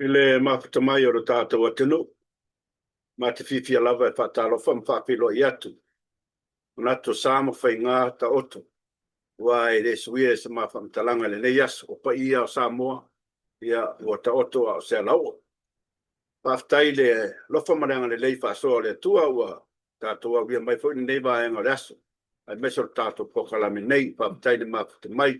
I le mafuta mai o lo tatou atunuu, ma te fiafia lava e faatalofa ma faafeiloai atu. Manatu o sa ma faiga taoto, aua e le suia e se ma faamatalaga i lenei aso. O paia o Samoa, ia ua taoto a o se alaoo. Faafetai i le alofa ma le agalelei faasoa o le Atua ua tatou aulia mai foi lenei vaega o le aso, aemaise o le tatou polokalame nei. Faafetai le mafuta mai,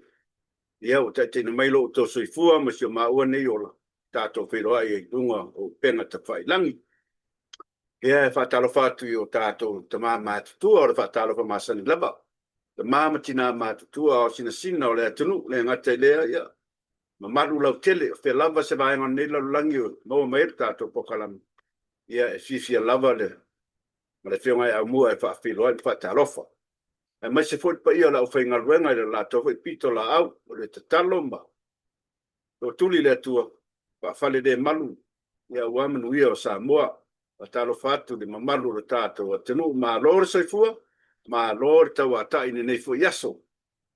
ia ua taitaiina mai lo outou soifua ma si o maua nei ola, tatou feiloai ai i luga o upega tafailagi. Ia, e faatalofa atu i o tatou tama matutua, o le faatalofa masani lava, tama ma tina matutua, ao sinasina o le atunuu. E le gata i lea, ia, mamalu lautele, o fea lava se vaega o lenei lalolagi o maua mai ai le tatou polokalame, ia e fiafia lava le ma le Afioga ia Aumua e faafeiloai ma faatalofa. Aemaise foi le paia o le aufaigaluega i le latou foi pitolaau, o le tatalo ma tootuli i le Atua, faafalelemalu aua manuia o Samoa. Faatalofa atu i le mamalu o le tatou atunuu, malo le soifua, malo le tauatai i lenei foi aso.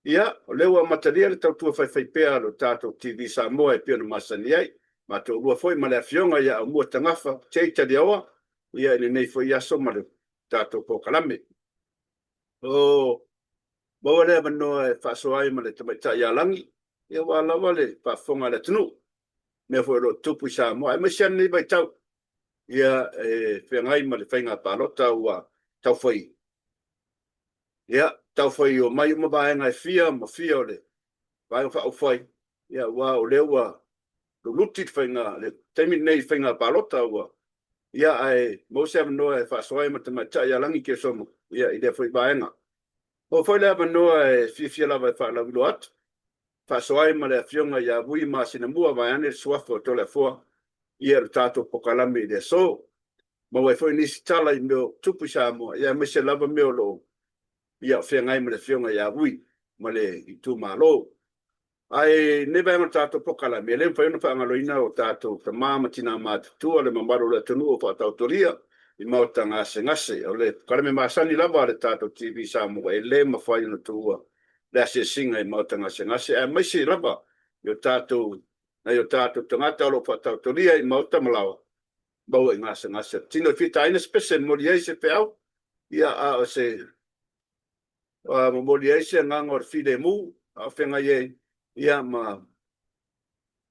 Ia, o lea ua amatalia le tautua faifaipea a le tatou TV Samoa e pei ona masani ai, ma toalua foi ma le Afioga ia Aumua Tagafa J. Taliaoa, ia i lenei foi aso ma le tatou polokalame. O maua le avanoa e faasoa ai ma le tamaitai ia Lagi, ia aua lava le faafofoga a le atunuu, mea foi o lo o tutupu i Samoa, aemaise lava lenei vaitau, ia e feagai ma le faiga palota ua taufai, ia, taufai omai uma vaega e fia ma fia o le Vaega Faaupufai, ia aua o lea ua luluti le faiga, le taimi lenei i faiga palota ua, ia ae maua se avanoa e faasoa ai ma le tamaitai ia Lagi Kesomo, ia i lea foi vaega. Maua foi le avanoa e fiafia lava e faalauiloa atu, faasoa ai ma le Afioga ia Vui Masinamua vaeane le suafa o Toleafoa, ia le tatou polokalame i le aso. Maua ai foi nisi tala i mea o tupu i Samoa, ia aemaise lava mea o lo o ia feagai ma le Afioga ia Vui ma le itumalo. Ae i lenei vaega o le tatou polokalame, e le mafai ona faagaloina o tatou tama ma tina matutua, le mamalu o le atunuu o faataotolia i maota gasegase. O le polokalame masani lava a le tatou TV Samoa, e le mafai ona tuua le asiasiga i maota gasegase, aemaise lava i o tatou, nai o tatou tagata o lo o faataotolia i maota ma laoa, maua i gasegase o le tino. E fia taina se pese e momoli ai se feau, ia, a o se momoli ai se agaga o le filemu, a o feagai ai, ia, ma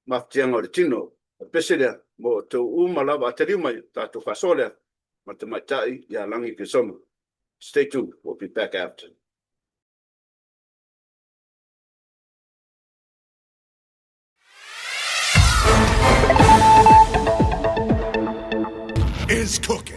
mafatiaga o le tino. O le pese lea mo outou uma lava, a taliu mai, tatou faasoa lea ma le tamaitai ia Lagi Kesomo. Stay tuned, we'll be back after. Is cooking.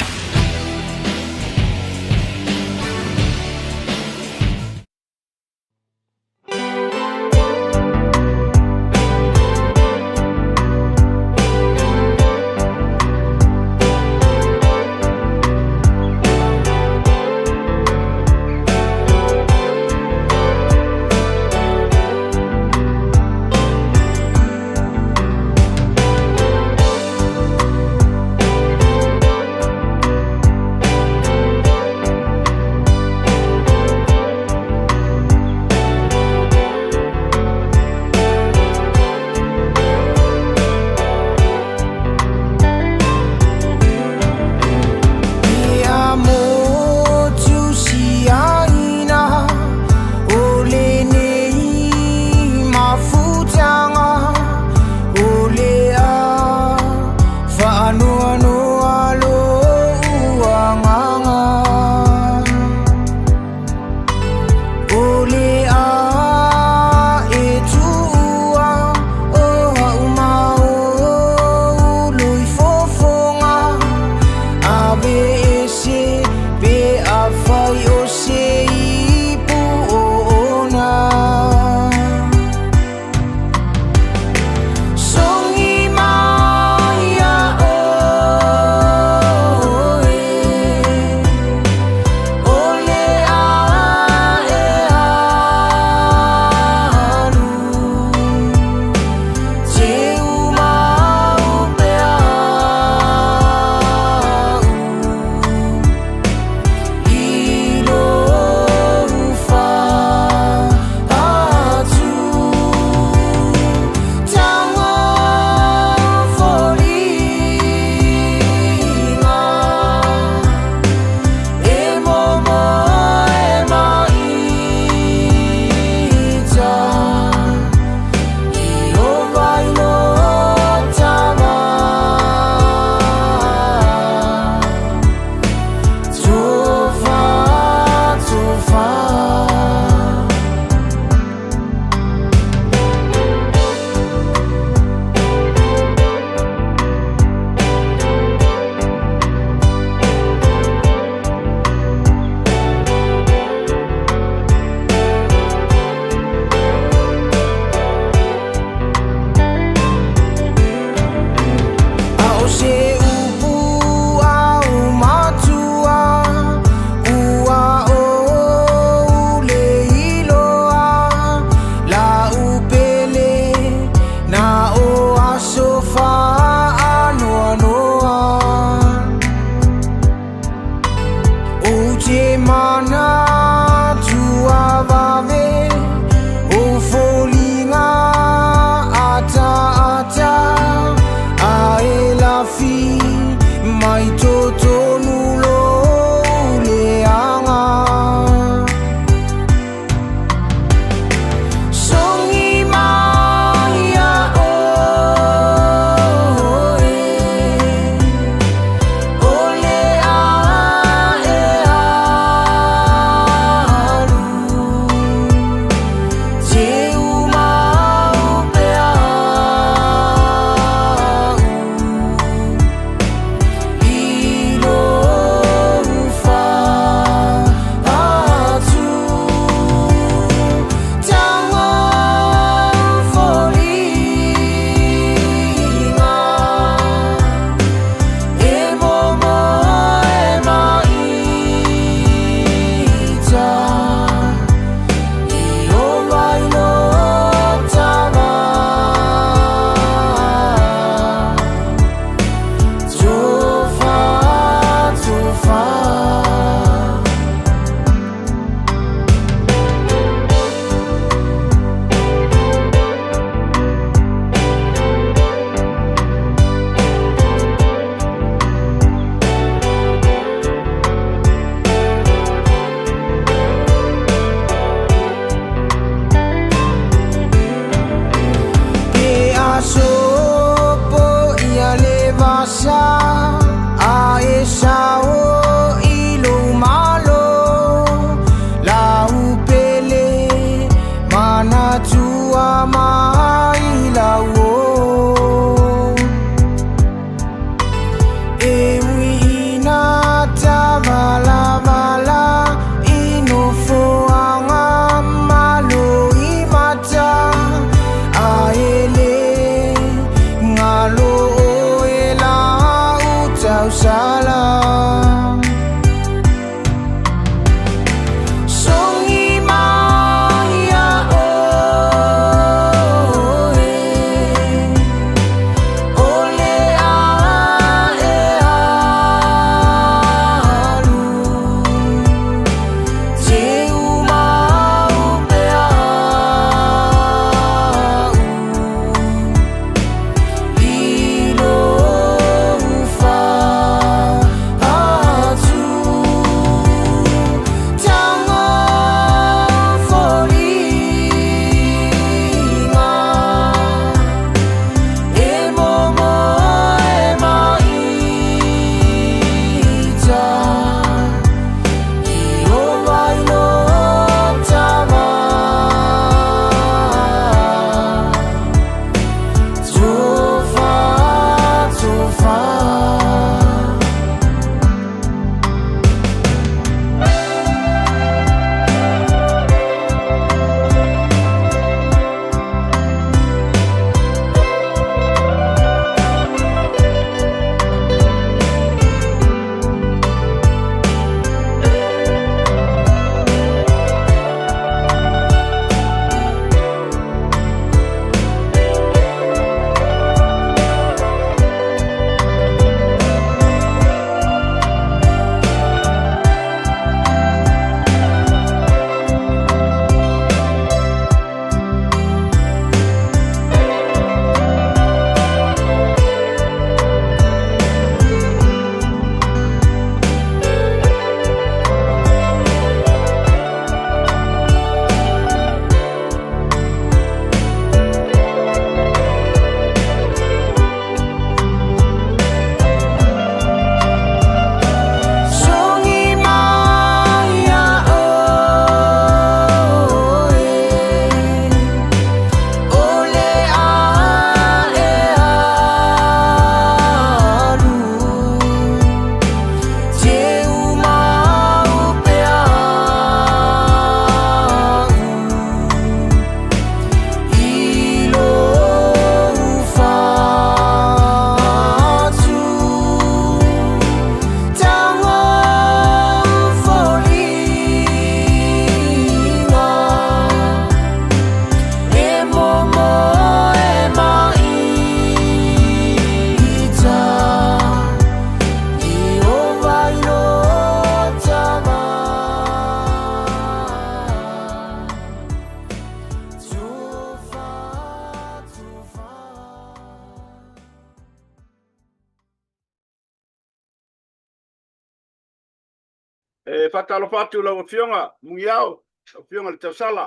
E faatalofa atu i lau Afioga Muniao, lau Afioga i le Tausala.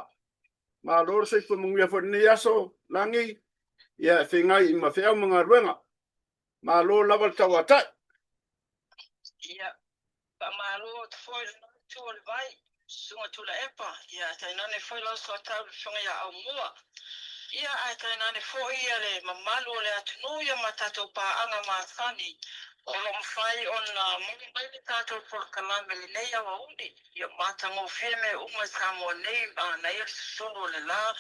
Malo le soifua manuia foi i lenei aso, Lagi, ia e feagai ma feau ma galuega. Malo lava le tauatai. Ia, faamalo atu foi i lena itu o le vai, Susuga Tuilaepa, ia ae tainane foi lau soatau le Afioga ia Aumua. Ia ae tainane foi ia le mamalu o le atunuu ia ma tatou paaga masani o lo o mafai ona maua mai le tatou polokalame i lenei aoauli. Ia matagofie mea uma i Samoa nei, manaia le susulu o le la,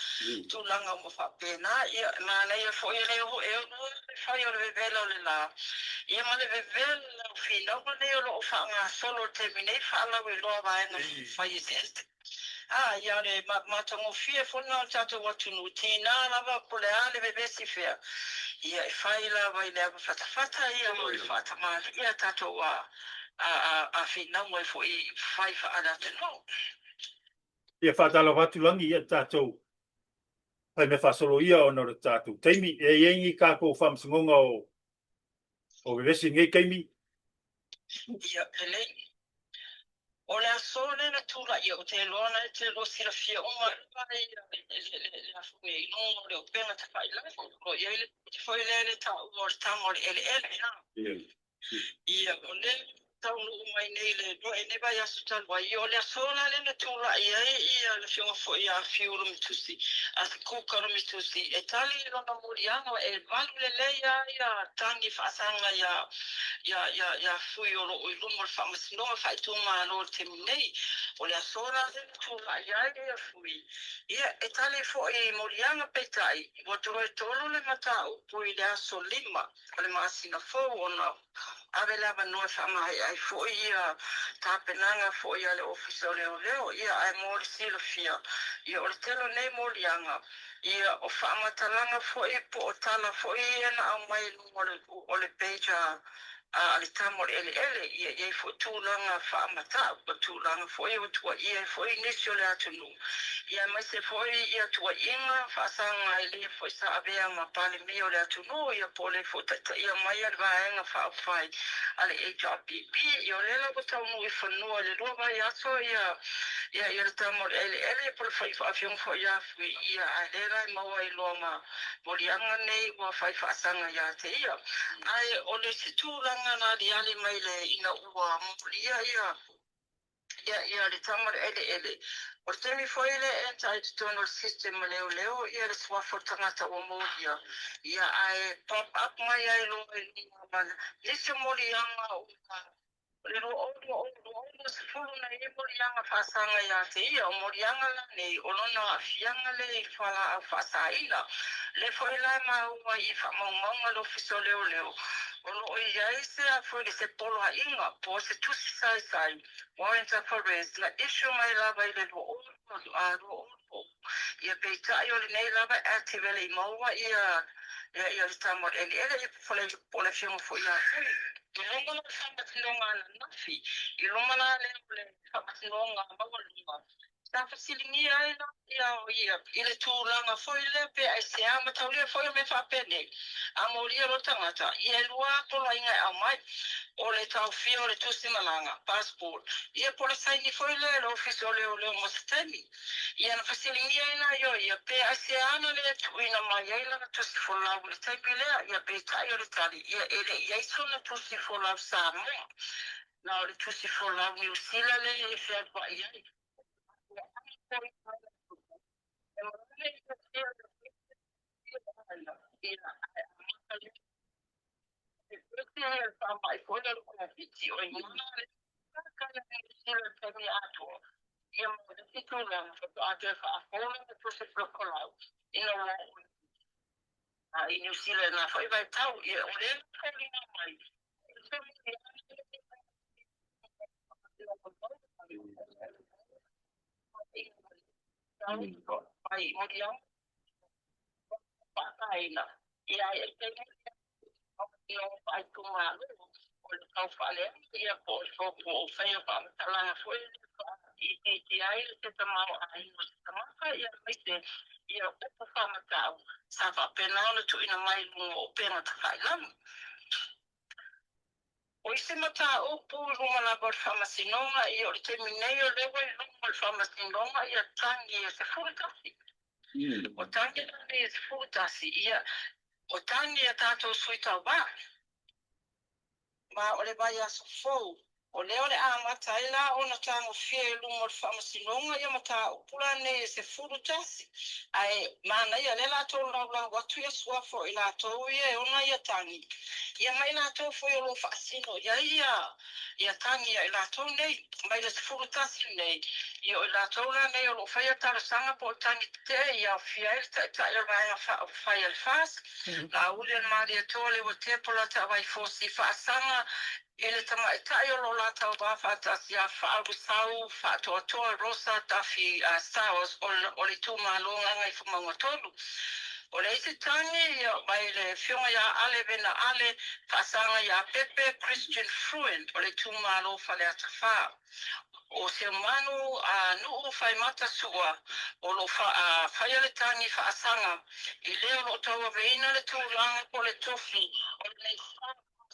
tulaga uma faapena. Ia manaia foi e le e uluulu le fai o le vevela o le la, ia ma le vevela o finauga nei o lo o faagasolo i le taimi nei faalauiloa vaega fai eseese. A, ia o le matagofie foi lena o le tatou atunuu, tiga lava po o le a le vevesi fea, ia e fai lava i le ava fatafata ia ma le faatamalii a tatou a, a, a, a finauga ai foi i fai faale-atunuu. Ia faatalofa atu Lagi ia tatou fai mea faasolo ia ona o le tatou taimi. E i ai ni tatou faamasinoga o o vevesi i lenei taimi? Ia, lelei. O le aso lea na tulai ai, ou te iloa na e te lua silafia uma ai le afune i luga o le upega tafailagi, o lo o i ai le foi lea le taua o le tama o le eleele. Ia, o lea ua taunuu mai nei i le lenei vaiaso talu ai, ia o le aso la lea na tulai ai ia le Afioga foi ia Fiu Lumitusi, a Kuka Lumitusi, e tali i lona moliaga, e malu lelei lava ia tagi faasaga ia, ia, ia, ia Fui o lo o i luma o le Faamasinoga Faaitumalo i le taimi nei. O le aso la lea na tulai ai ia Fui, ia e tali foi i moliaga, peitai, ua toe tolo le mataupu i le aso 5 o le masina fou ona ave le avanoa e faamaea ai foi ia tapenaga foi a le Ofisa o Leoleo. Ia, ae mo le silafia, ia o le tele o nei moliaga, ia o faamatalaga foi po o tala foi ia na aumai i luga o le o le page a a le tama o le eleele, ia e i ai foi tulaga faamatau, o tulaga foi ua tuuaia ai foi nisi o le atunuu, ia aemaise foi ia tuuaiga faasaga i le foi sa avea ma Palemia o le atunuu, ia po o le foi taitaia mai a le Vaega Faaupufai a le HRPP. Ia o lea la ua taunuu i fanua i le lua vaiaso ia ia ia le tama o le eleele po o le afioga foi ia Fui, ia ae lea la e maua ai loa ma moliaga nei ua fai faasaga ia te ia. Ae o le isi tulaga na aliali mai le ina ua molia ia Ia, ia, le tama o le eleele. O le taimi foi lea e enter ai i totonu o le system a leoleo ia le suafa o le tagata ua molia, ia, ae pop up mai ai loa i luga ma nisi o moliaga ua, o le 2020, 2020 na i ai moliaga faasaga ia te ia. O moliaga la nei, o lona aafiaga lea i fualaau faasaina. Lea foi la e maua i faamaumauga a le Ofisa o Leoleo, o lo o i ai se a foi se poloaiga po o se tusi saisai, warrant of arrest, na issue mai lava i le 2020, ia peitai o lenei lava active e le i maua ia ia le tama o le eleele ia po o le afioga foi ia Fui. I luma la o le faamasinoga ananafi, i luma la lea o le faamasinoga maualuga, Sa fesiligia ai la ia o ia i le tulaga foi lea pe aisea mataulia foi o mea faapenei. A molia loa le tagata, ia e lua a poloaiga e aumai, o le taofia o le tusi malaga, passport, ia po o le saini foi lea e le Ofisa o Leoleo mo se taimi. Ia na fesiligia ai la ia o ia pe aisea na le tuuina mai ai lana tusi folau i le taimi lea, ia peitai o le tali, ia e le i ai sona tusi folau Samoa. Na o le tusi folau Niu Sila lea e fealuai ai. I Niu Sila i lena foi vaitau, ia o lea na foliga mai. Sa faapena ona tuuina mai i luga o upega tafailagi. O isi mataupu i luma lava o le Faamasinoga, ia o le taimi nei o lea ua i luma o le Faamasinoga ia tagi e 11. O tagi la nei e 11, ia o tagi a tatou sui tauva. Ma o le vaiaso fou, o lea o le a amata ai la ona tagofia i luma o le Faamasinoga ia mataupu la nei e 11. Ae manaia lea la tolaulau atu ia suafa o i latou ia e ona ia tagi, ia ma i latou foi o lo o faasino i ai ia tagi a i latou nei, mai le 11 nei, ia o i latou la nei o lo o faia talosaga po o tagi tetee ia aofia ai le taitai o le Vaega Faaupufai a le FAST, Laauli Malietoa Leuatepa Taavai Fosi faasaga i le tamaitai o lo o la tauva faatasi ia Faaulesau Faatoatoa Rosa Tafi Stowers o le itumalo Gagaifomauga 3. O le isi tagi ia mai le afioga ia Ale Vena Ale faasaga ia Pepe Christian Fruin o le itumalo Faleata 4. O Seumanu a Nuu Faimata Sua o lo o faia le tagi faasaga i le o lo o tauaveina le tulaga po o le tofi o le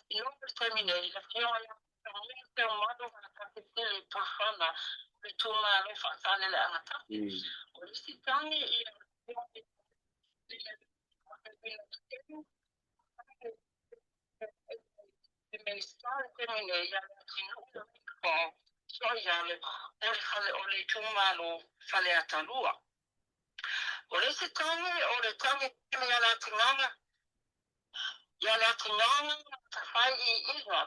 Minisita o le taimi nei, le afioga ia Samuel Seumanu Faatasi Pulufana o le itumalo Faasaleleaga 1. O le isi tagi ia le Minisita o le taimi nei ia Leatinuu Soiale o le fale o le itumalo Faleata 2. O le isi tagi o le tagi ia Leatinaga ia Leatinaga Tafai i Iga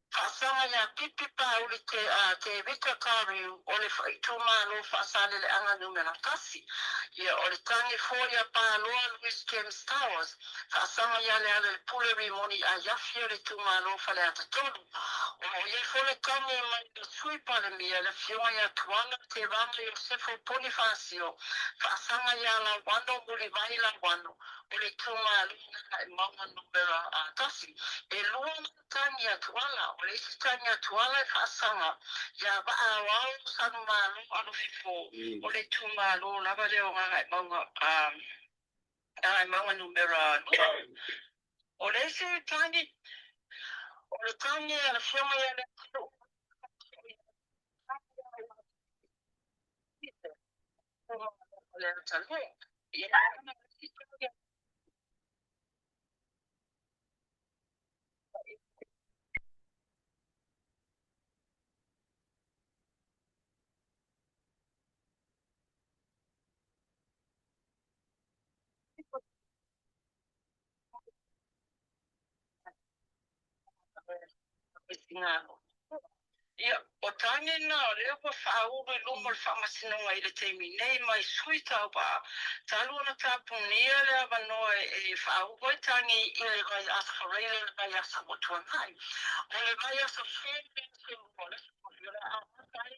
faasaga ia Pipi Pauli te Vita Kariu o le itumalo Faasaleleaga numera 1. Ia o le tagi foi ia Paloa Louis James Towers faasaga ia Lealailepule Rimoni Aiafi o le itumalo Faleata 3. O lo o i ai foi le tagi mai le Sui Palemia le afioga ia Tuala Tevaga Iosefo Ponifasio faasaga ia Lauano Mulivai Lauano o le itumalo Gagaemauga numera 1. E lua tagi a Tuala, o le isi tagi a Tuala e faasaga ia Vaaoao Sanumalo Alofifo o le itumalo lava lea o Gagaemauga Gagaemauga numera 2. O le isi tagi o le tagi a le afioga ia Leatinuu Ia Ia, o tagi na o lea ua faaulu i luma o le Faamasinoga i le taimi nei mai sui tauva, talu ona tapunia le avanoa e faaulu ai tagi i le vaiaso Faraile le vaiaso ua tuanai. O le vaiaso fou le aso lua, le aso o le a amata ai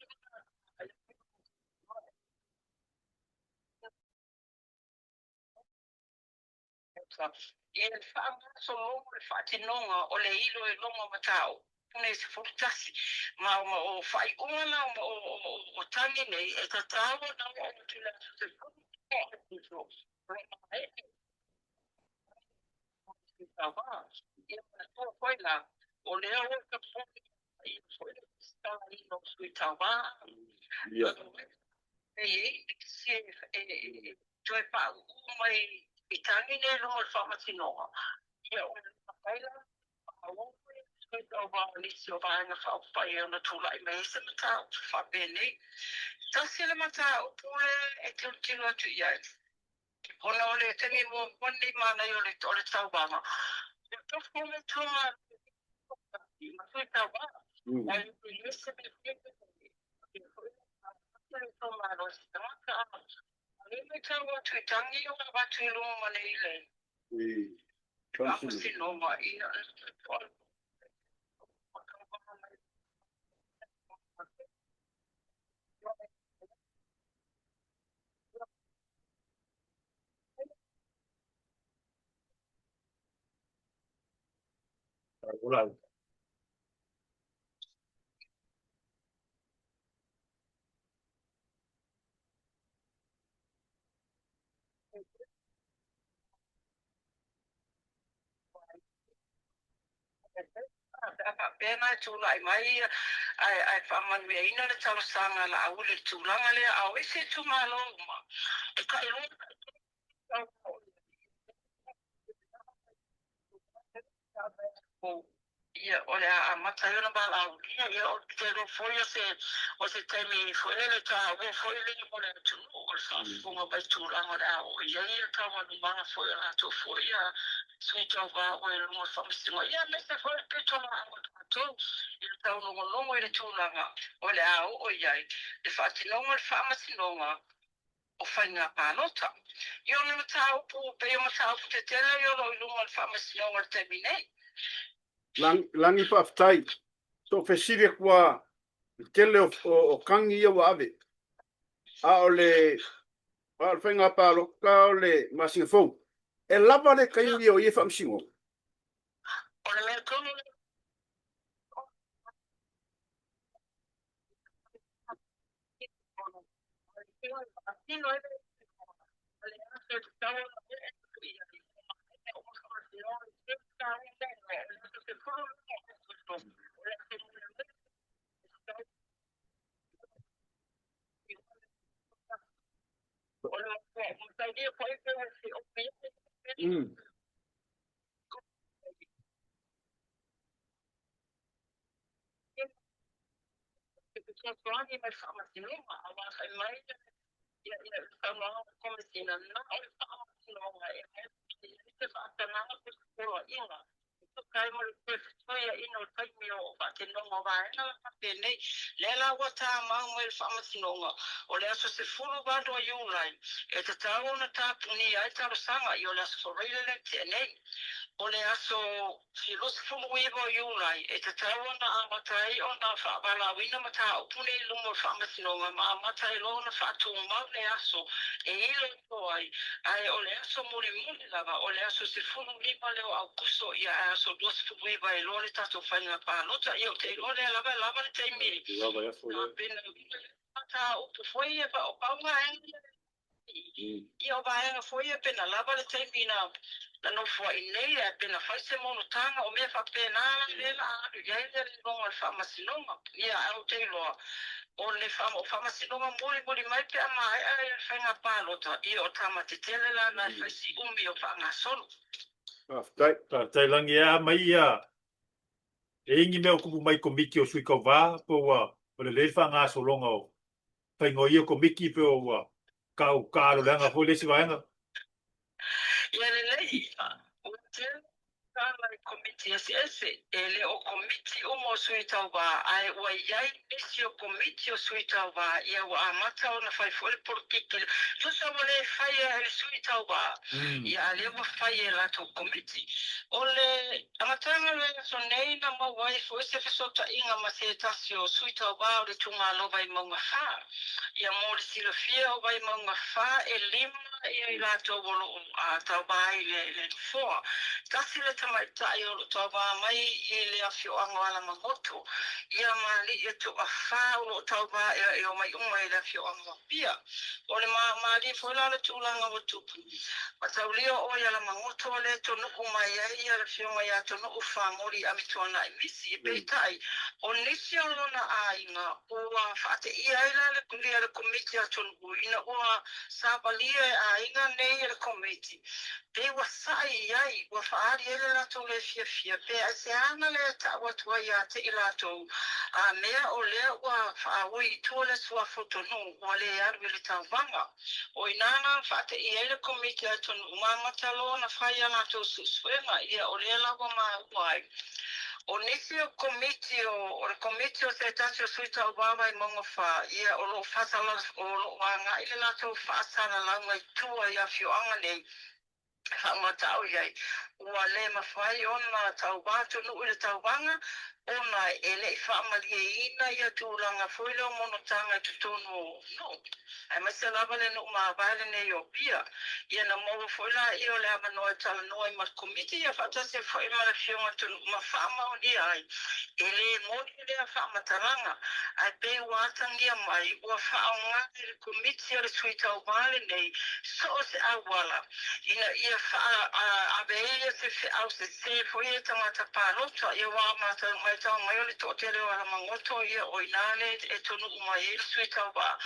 Ia le faagasologa o le faatinoga o le iloiloga o mataupu nei 11 ma o faaiuga na o tagi nei e tatau ona oo atu i le aso 10 o Aokuso o le maea Ia manatua foi la o lea ua tapuni ia foi le resitalaina o sui tauva. Ia. E i ai nisi e toe faauu mai i tagi nei i luga o le Faamasinoga. Ia o le mafai la faauu sui tauva o nisi o Vaega Faaupufai e ona tulai mai ai se mataupu faapenei. Tasi le mataupu lea e tilotilo atu i ai, ona o le taimi muamua lenei manaia o le tauvaga. Ua tofu le itumalo ma sui tauva. Ae le se mea itumalo se tagata. A le matau atu i tagi o avatu i luma ma nei le Faamasinoga ia Ula. a faapea na e tulai mai ia ae ae faamanuiaina le talosaga a Laauli i le tulaga lea, a o isi itumalo uma e tailua Ia, o le a amata ai ona valaaulia, ia, ou te iloa foi o se, o se taimi foi lele taua foi lea mo le atunuu, o le faafofoga mai i tulaga o le a oo i ai ia taualumaga foi o latou foi ia sui tauva ua i luga o le faamasinoga, ia aemaise foi le pitolaau a tatou i le taulogologo i le tulaga o le a oo i ai le faatinoga o le faamasinoga o faiga palota. Ia o le mataupu, pei o mataupu tetele ia o lo o i luma o le Faamasinoga i le taimi nei. Lagi faafetai. So fesili atu a le tele o kagi ia ua ave. A o le a o le faiga palota o le masina fou. E lava le taimi o ia faamasinoga? O le mea tonu lea. Te fesoasoani mai le faamasinoga, aua fai mai ia le saunoaga a le Komesina, na o le faamasinoga e ai se faatagaga po o se poloaiga e tusa ai ma le toe fesuiaiga o taimi o faatinoga o vaega la faapenei. Lea la ua tamau mai le faamasinoga o le aso 18 o Iulai e tatau ona tapunia ai talosaga i o le aso Faraile lea e tea nei. O le aso 29 o Iulai, e tatau ona amata ai ona faavalaauina mataupu nei i luma o le Faamasinoga ma amata ai loa ona faatumau le aso e iloilo ai, ae o le aso mulimuli lava, o le aso 15 lea o Aokuso, ia ae aso 29 ai loa le tatou faiga palota. Ia ou te iloa lea lava e lava le taimi e tapena ai mataupu foi ia, o pau vaega ia. Ia o vaega foi ia pena lava le taimi na na nofoai nei ae pena fai se monotaga o mea faapena la lea la a alu i ai le iloga o le faamasinoga. Ia ae ou te iloa o le o faamasinoga mulimuli mai pe a maea ia le faiga palota, ia o tama tetele la na e fai si umi o faagasolo. Faafetai. Faafetai Lagi e a mai ia e ingi mea o tupu mai komiti o sui tauva po ua o lelei le faagasologa o faiga o ia komiti pe ua tau taalo leaga foi le isi vaega. Ia lelei, ua tele tala i komiti eseese, e le o komiti uma o sui tauva, ae ua i ai nisi o komiti o sui tauva, ia ua amata ona fai foi le polokiki, tusa ua le faia e le sui tauva, ia a lea ua fai e latou komiti. O le amataga o le aso nei na maua ai foi se fesootaiga ma se tasi o sui tauva o le itumalo Vaimauga 4. Ia mo le silafia o Vaimauga 4 e lima ia i latou o lo o tauva ai i le nofoa. Tasi le tamaitai o lo o tauva mai i le afioaga o Alamagoto, ia ma alii e toafa o lo o tauva e omai uma i le afioaga o Apia. O le malie foi la o le tulaga ua tupu, Mataulia o i Alamagoto o lea Tonu'u mai ai ia le afioga ia Tonu'u Famoli Amituana'i Misi, peitai, o nisi o lona aiga ua faateia ai la le le Komiti a Tonu'u ina ua savalia e aiga nei e le Komiti, pei ua sa'i i ai, ua faaali ai le latou le fiafia, pe aisea na le ta'u atu ai ia te i latou, a mea o lea ua faaui i tua le suafa o Tonu'u ua le alu i le tauvaga. O i ina na faateia ai le Komiti a Atunuu ma amata loa ona fai a latou suesuega, ia o lea la ua maua ai. O nisi o Komiti o, o le Komiti o se tasi o Sui Tauva Vaimauga 4, ia o lo o faasala, o lo o agai le latou faasalalauga i tua i afioaga nei, faamatau i ai, ua le mafai ona tauva atunuu i le tauvaga ona e le i faamalieina ia tulaga foi lea o monotaga i totonu o nuu, aemaise lava le nuu mavae lenei o Apia. Ia na maua foi laia o le avanoa e talanoa ai ma le Komiti ia faatasi ai foi ma le Afioga Atunuu ma faamaonia ai e le moni lea faamatalaga, ae pei ua atagia mai ua faaaoga e le Komiti a le Sui Tauva lenei so o se auala ina ia ia faa-ave ai se feau sesē foi e tagata palota, ia aua a matou matau mai o le toatele o Alamagoto, ia o i ina lea e tonuu mai ai le sui tauva,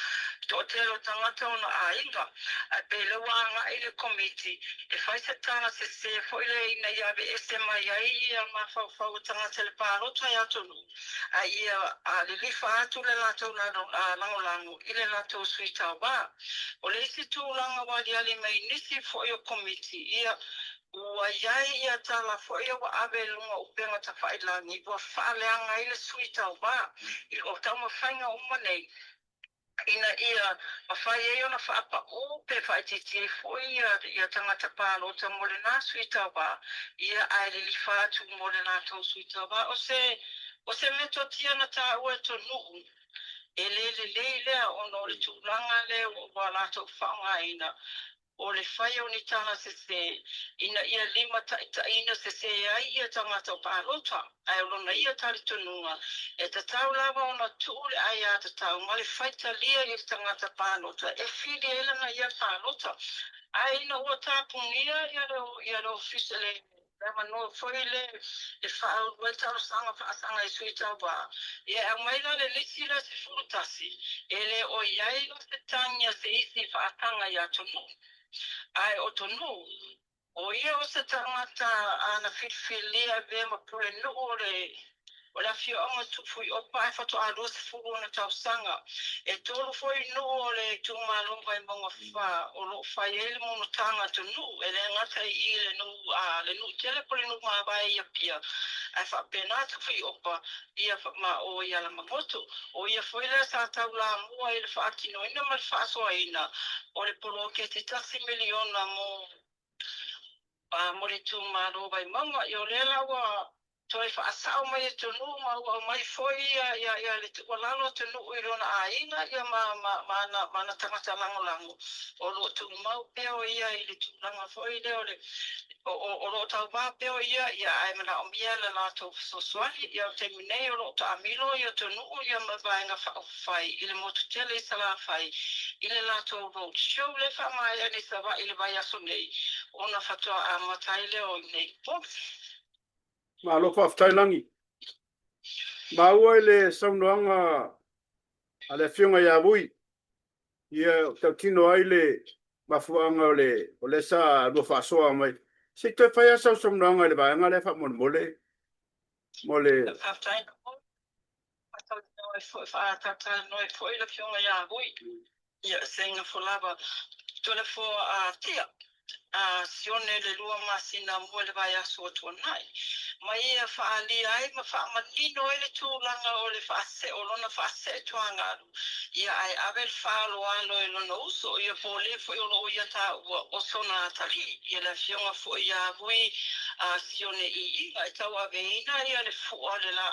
toatele o tagata ona aiga. Ae pei lea ua agai le Komiti e fai se tala sesē foi lea ina ia aveese mai ai ia mafaufau o tagata i le palota i atunuu, a ia lilifa atu le latou lagolago i le latou sui tauva. O le isi tulaga ua aliali mai i nisi foi o Komiti, ia, ua i ai ia tala foi ia ua ave i luga o upega tafailagi ua faaleaga ai le sui tauva i o taumafaiga uma nei ina ia mafai ai ona faapaū pe faaitiitia ai foi ia tagata palota mo lena sui tauva, ia ae lilifa atu mo le latou sui tauva. O se, o se metotia na taua e Tonu'u, e le lelei lea ona o le tulaga lea ua latou faaaogaina, o le fai o ni tala sesē ina ia limataitaiina sesē ai ia tagata o palota, ae o lona ia talitonuga, e tatau lava ona tuu le aiatatau ma le faitalia i le tagata palota e fili ai lana ia palota. Ae ina ua tapunia ia le ia le ofisa le le avanoa foi le e faaulu ai talosaga faasaga i sui tauva, ia e aumai la le lisi lea 11, e le o i ai la se tagi a se isi faasaga ia Tonuu. Ae o Tonuu, o ia o se tagata na filifilia e avea ma pulenuu o le O le afioaga o Tufuiopa ae faatoa 20 ona tausaga. E tolu foi nuu o le itumalo Vaimauga 4 o lo o fai ai le monotaga atunuu, e le gata i i le nuu a le nuu tele po o le nuu mavae i Apia, ae faapena Tufuiopa ia ma o i Alamagoto. O ia foi lea sa taulamua i le faatinoina ma le faasoaina o le poloketi tasi miliona mo mo le itumalo Vaimauga. Ia o lea la ua toe faasao mai e Tonuu ma ua aumai foi ia le tuualalo a Tonuu i lona aiga ia ma ma ana ma ana tagata lagolago o lo o tumau pea o ia i le tulaga foi lea o le o lo o tauva pea o ia ia ae manaomia le latou fesoasoani. Ia o le taimi nei o lo o taamilo ia Tonuu ia ma Vaega Faaupufai i le motu tele i Salafai i le latou road show lea e faamaea nei Savaii i le vaiaso nei ona faatoa amata ai lea o i inei. Malo faafetai Lagi. Maua i le saunoaga a le Afioga ia Vui, ia tautino ai le mafuaaga o le o lea sa lua faasoa mai. Se i toe fai lava sau saunoaga i le vaega lea faamolemole mo le. Faafetai. Faatalatalanoa ai foi le Afioga ia Vui. Ia, seiga fo lava. Tole fo a tia a Sione le 2 masina mua i le vaiaso ua tuanai. Ma ia faaalia ai ma faamanino ai le tulaga o le faasee o lona faasee-tuagalu, ia ae ave le faaaloalo i lona uso, ia po o le foi o lo o ia taua o sona atalii, ia le afioga foi ia Vui a Sione Iiga e tauaveina ia le fua le la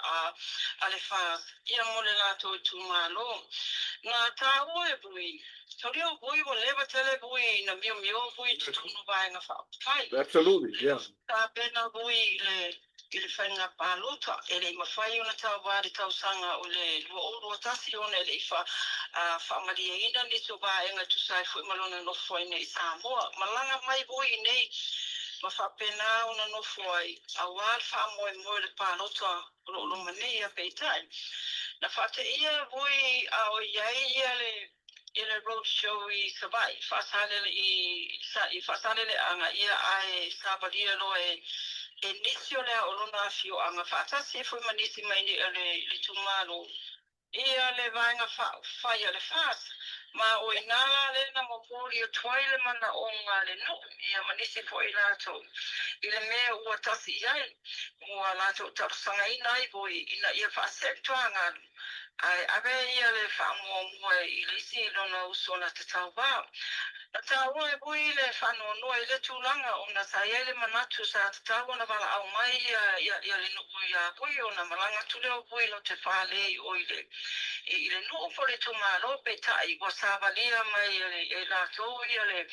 a le fa ia mo le latou itumalo. Na taua e Vui, taulia o Vui ua leva tele Vui na miomio Vui i totonu o Vaega Faaupufai. Absolutely, yeah. Tapena Vui i le i le faiga palota, e le i mafai ona tauva i le tausaga o le 2021 ona e le i faamalieina nisi o vaega e tusa ai foi ma lona nofo ai nei i Samoa. Malaga mai foi i nei ma faapena ona nofo ai aua le faamoemoe o le palota o lo o loma nei, a peitai, na faateia foi a o i ai ia le i le road show i Savaii, Faasalele i i Faasaleleaga ia ae savalia loa e e nisi o le o lona afioaga faatasi ai foi ma nisi mai nei o le itumalo ia le Vaega Faaupufai a le FAST. Ma o i ina la lea na momoli atu ai le manaoga a le nuu ia ma nisi foi latou i le mea ua tasi i ai ua latou talosagaina ai foi ina ia faasee-tuagalu ae ave ia le faamuamua i le isi lona uso na te tauva. Na taua e Vui le faanoanoa i lea tulaga ona sa i ai le manatu sa tatau ona valaau mai ia ia le nuu ia Vui ona malaga atu lea o Vui lau te fale i o i le i le nuu po o le itumalo peitai ua savalia mai e latou ia le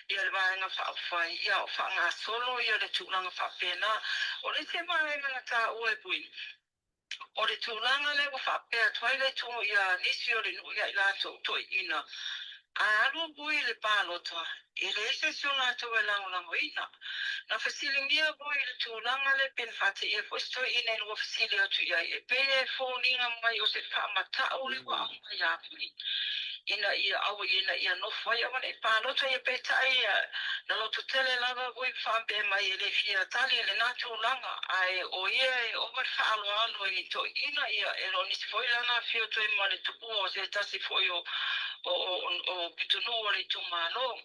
ia le Vaega Faaupufai ia o faagasolo ia le tulaga faapena. O le isi vaega na taua e Vui, O le tulaga lea ua faapea atu ai le itu ia nisi o le nuu ia i latou toeaiina. A alu Vui i le palota, e leai se isi o latou e lagolagoina. Na fesiligia Vui i le tulaga lea pe na faateia foi se toeaina ina ua fesili atu i ai, e pei e foliga mai o se faamata'u lea ua aumai ia Vui ina ia aua ina ia nofo ai auane'i palota ia peitai na loto tele lava Vui faapea mai e le fia tali i lena tulaga ae o ia e ova le faaaloalo i toeaiina ia e le o nisi foi lana afio toe ma le tuua o se tasi foi o o o pitonuu o le itumalo.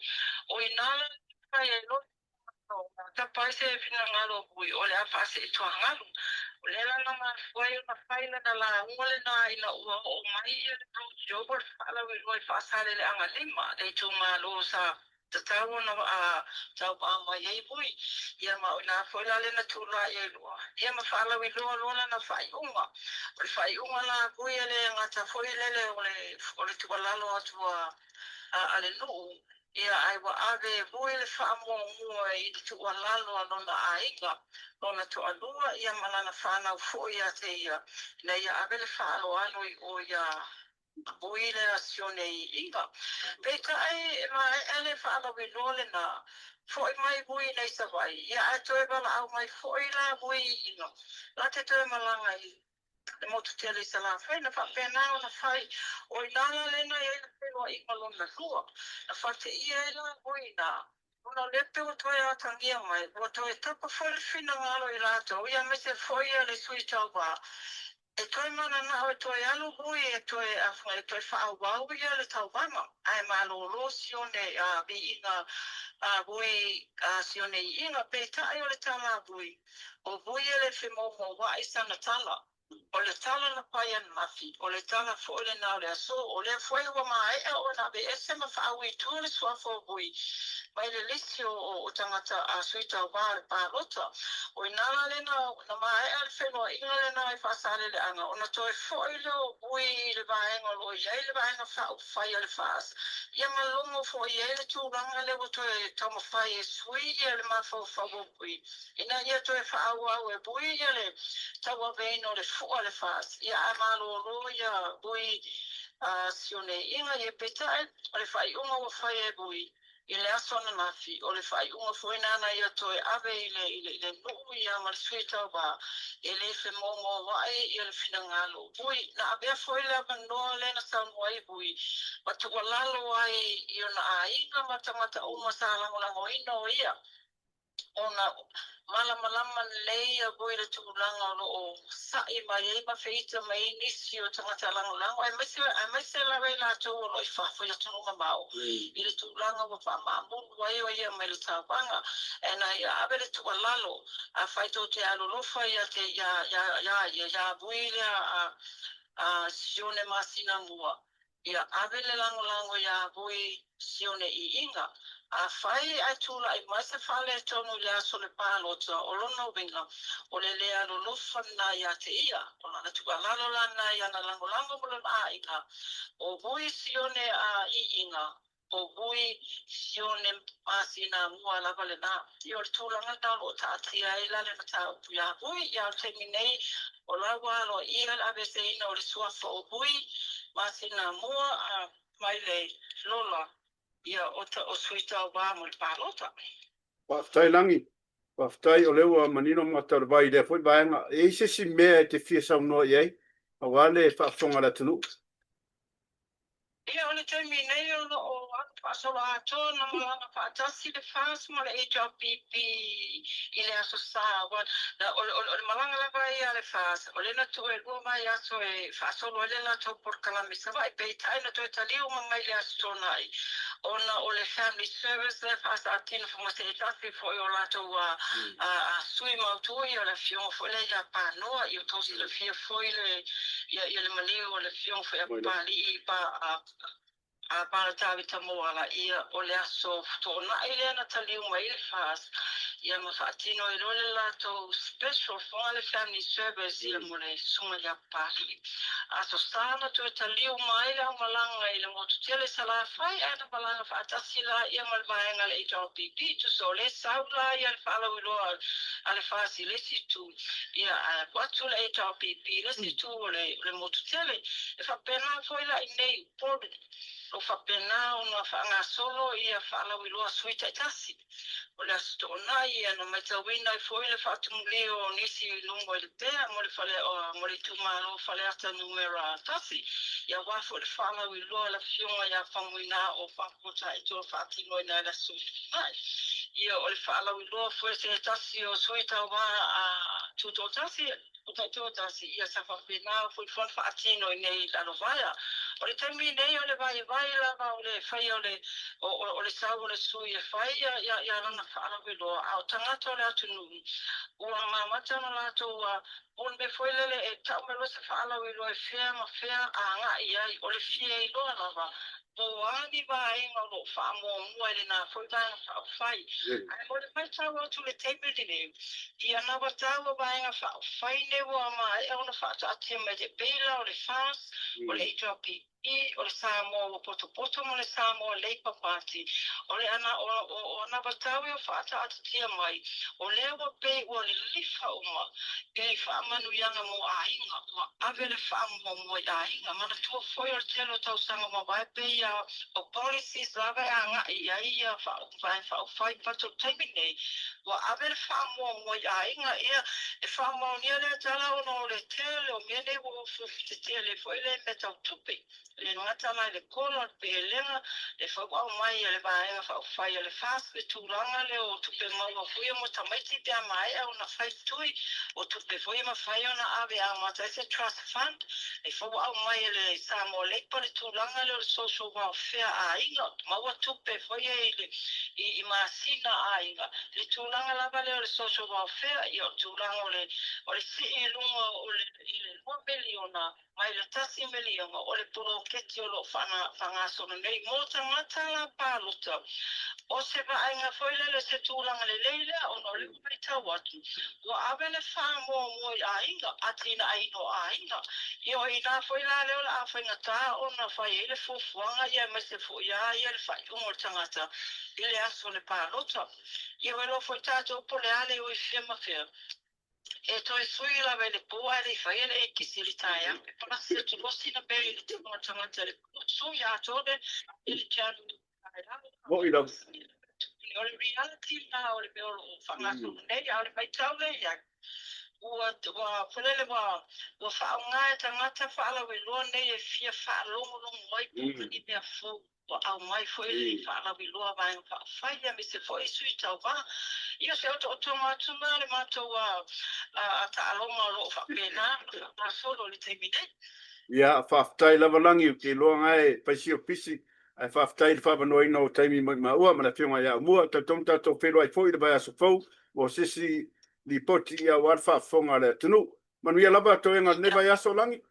O i ina la e fai ai loa le itumalo na tapa ai se finagalo o Vui o le a faaseetuagalu. O lea la na mafua ai ona fai lana lauga lena ina ua oo mai ia le roadshow o le faalauiloa i Faasaleleaga 5, le itumalo sa tatau ona tauvaa mai ai Vui. Ia ma o i ina foi la lea na tulai ai loa ia ma faalauiloa loa lana faaiuga. O le faaiuga la a Vui e le gata foi lele o le o le tuualalo atu a le nuu, ia ae ua ave e Vui le faamuamua i le tuualalo a lona aiga, lona toalua ia ma lana fanau foi ia te ia, ina ia ave le faaaloalo i o iā Vui lea Sione Iiga. Peitai, e maea le faalauiloa lena, foi mai Vui nei Savaii, ia ae toe valaau mai foi la Vui Iiga, la te toe malaga i le motu tele i Salafai, na faapena ona fai, o i ina la lena i ai le feiloaiga lona lua. Na faateia ai la Vui ina, ona o lea pei ua toe atagia mai, ua toe tapa foi le finagalo i latou, ia aemaise foi ia le sui tauva, e toe mananao e toe alu Vui e toe e toe faaauau ia le tauvaga, ae malolo Sione viiga Vui Sione iiga. Peitai o le tala a Vui, o Vui e le femoumoua'i sana tala. O le tala na fai ananafi, o le tala foi lena o le aso. O lea foi ua maea ona aveese ma faaui i tua le suafa o Vui mai le lisi o tagata a sui tauva o le palota. O i ina la lea na maea le feiloaiga lena i Faasaleleaga ona toe foi lea o Vui i le vaega o lo o i ai le Vaega Faaupufai a le FAST, ia ma logo foi i ai le tulaga lea ua toe taumafai e sui le mafaufau o Vui. Ina ia toe faaauau e Vui ia le tauaveina o le fua a le FAST, ia ae malolo ia Vui Sione Iiga ia peitai o le faaiuga ua fai e Vui i le aso ananafi, o le faaiuga foi lena ia toe ave i le i le nuu ia ma le sui tauva e le femoumouai ia le finagalo o Vui. Na avea foi le avanoa lea na saunoa ai Vui ma tuualalo ai i ona aiga ma tagata uma sa lagolagoina o ia ona malamalama lelei ia Vui i le tulaga o lo o sa'i mai ai ma feita mai ai nisi o tagata lagolago, aemaise, aemaise lava i latou o lo o i fafo i atunuu mamao, i le tulaga ua faamaamulu ai o ia mai le tauvaga. And ia ave le tuualalo, afai tou te alolofa ia te ia, ia, ia ia, ia Vui lea a, a Sione masina mua, Ia ave le lagolago iā Vui Sione Iiga. Afai ae tulai mai se faaletonu i le aso o le palota, o lona uiga, o le le alolofa lena ia te ia, o lana tuualalo la lena i ana lagolago ma lona aiga, o Vui Sione a Iiga, o Vui Sione masina mua lava lena. Ia o le tulaga lena o lo o taatia ai la le mataupu iā Vui. Ia o le taimi nei, o la ua aloaia le aveeseina o le suafa o Vui masina mua a mai le lola ia o o sui tauva mo le palota. Faafetai Lagi. Faafetai o lea ua manino mata o le vai i lea foi vaega. E i ai se isi mea e te fia saunoa i ai aua le faafofoga a le atunuu? Ia, o le taimi nei o lo o alu faasolo atoa ona malaga faatasi le FAST ma le HRPP i le Aso Sa. Aua o le malaga lava ia a le FAST, o lea na tuu e lua vaiaso e faasolo ai le latou polokalame i Savaii, peitai na toe taliu uma mai i le Aso Toonai ona o le Family Service lea faasaatino ma se tasi foi o latou sui mautu, ia le afioga foi lea ia Panoa, ia outou silafia foi le ia ia le maliu o le afioga foi a Papalii pa a a Palatavita Moala, ia o le aso Toonai lea na taliu mai ai le FAST ia ma faatino ai loa le latou special foga le family service ia mo le susuga ia Papalii. Aso Sa na toe taliu mai le aumalaga i le motu tele i Salafai ae na malaga faatasi laia ma le vaega a le HRPP tusa o lea sau la ia le faalauiloa a le FAST i le isi itu ia ae alu atu le HRPP i le isi itu o le motu tele. E faapena foi la i inei i Upolu. Lo faapena ona faagasolo ia faalauiloa a sui taitasi. O le Aso Toonai ia na matauina ai foi le faatumulia o nisi i luga i le pea mo le fale mo le itumalo o Faleata Numera 1, ia aua foi le faalauiloa a le Afioga ia Faumuina o Faafuataitoa faatinoina i le Aso Toonai. Ia o le faalauiloa foi a se tasi o sui tauva a Tutoatasi, o Taitoatasi, ia sa faapena foi ona faatino i nei i Lalovaea. O le taimi nei o le vaivai lava o le faia o le o le sau o le sui e fai ia lana faalauiloa, a o tagata o le atunuu ua amata ona latou o le mea foi lele e tau mai loa se faalauiloa e fea ma fea agai i ai, o le fia iloa lava po o a ni vaega o lo o faamuamua i lena foi Vaega Faaupufai. Ae mo le matau atu i le taimi lenei, ia anavatau Vaega Faaupufai nei ua maea ona faataatia mai e pei la o le FAST, o le HRPP, o le Samoa ua potopoto ma le Samoa Labour Party, o le ana o o anavatau e o faataatitia mai, o lea ua pei ua lilifa uma i faamanuiaga mo aiga, ua ave le faamuamua i aiga. Manatua foi o le tele o tausaga mavae pei a o policies lava e agai i ai ia Vaega Faaupufai, but o le taimi nei, ua ave le faamuamua i aiga. Ia, e faamaonia lea tala ona o le tele o mea nei ua ofuofu tetele foi lea i mea tau tupe. E le gata la i le kola, o le pelega, le fauau mai a le Vaega Faaupufai a le FAST, le tulaga lea o tupe maua foi mo tamaiti pe a maea ona fai tui, o tupe foi e mafai ona ave e amata ai se trust fund, le fauau mai e le Samoa Labour le tulaga lea o le social welfare a aiga, maua tupe foi ia i le i masina a aiga, le tulaga lava lea o le social welfare, ia o le tulaga o le o le sii i luga o le i le $2 miliona mai le $1 miliona o le poloketi o lo o faagasolo nei mo tagata la palota. O se vaaiga foi lele o se tulaga lelei lea ona o lea ua matau atu ua ave le faamuamua i aiga, atinaeina o aiga. Ia o i ina foi la lea o le a faigata ona fai ai le fuafuaga ia aemaise foi lava ia le faaiuga o le tagata i le aso o le palota. Ia ua iloa foi tatou po o le a le o i fea ma fea. E toe sui lava i le pō ae le i faia le ekisi i le taeao. E palasi atu loa sina mea i le tino o le tagata i le pō, sui atoa le i le taeao. Moʻi lava. O le reality lena o le mea o lo o faagasolo nei, a o le matau lea i ai, ua, ua, foi lele ua, ua faaaoga e tagata faalauiloa nei e fia faalogologo ai po o ni mea fou. Ua aumai foi le faalauiloa Vaega Faaupufai aemaise foi Sui Tauva. Ia, o se otootoga atu lena le matou taaloga o lo o faapena ona faagasolo i le taimi nei. Ia, faafetai lava Lagi, ou te iloa na e fai si ofisi, ae faafetai i le faavanoaina o taimi mai maua ma le Afioga ia Aumua. Talitonu tatou feiloai foi i le vaiaso fou mo se isi lipoti ia aua le faafofoga a le atunuu. Manuia lava toega o lenei vaiaso Lagi.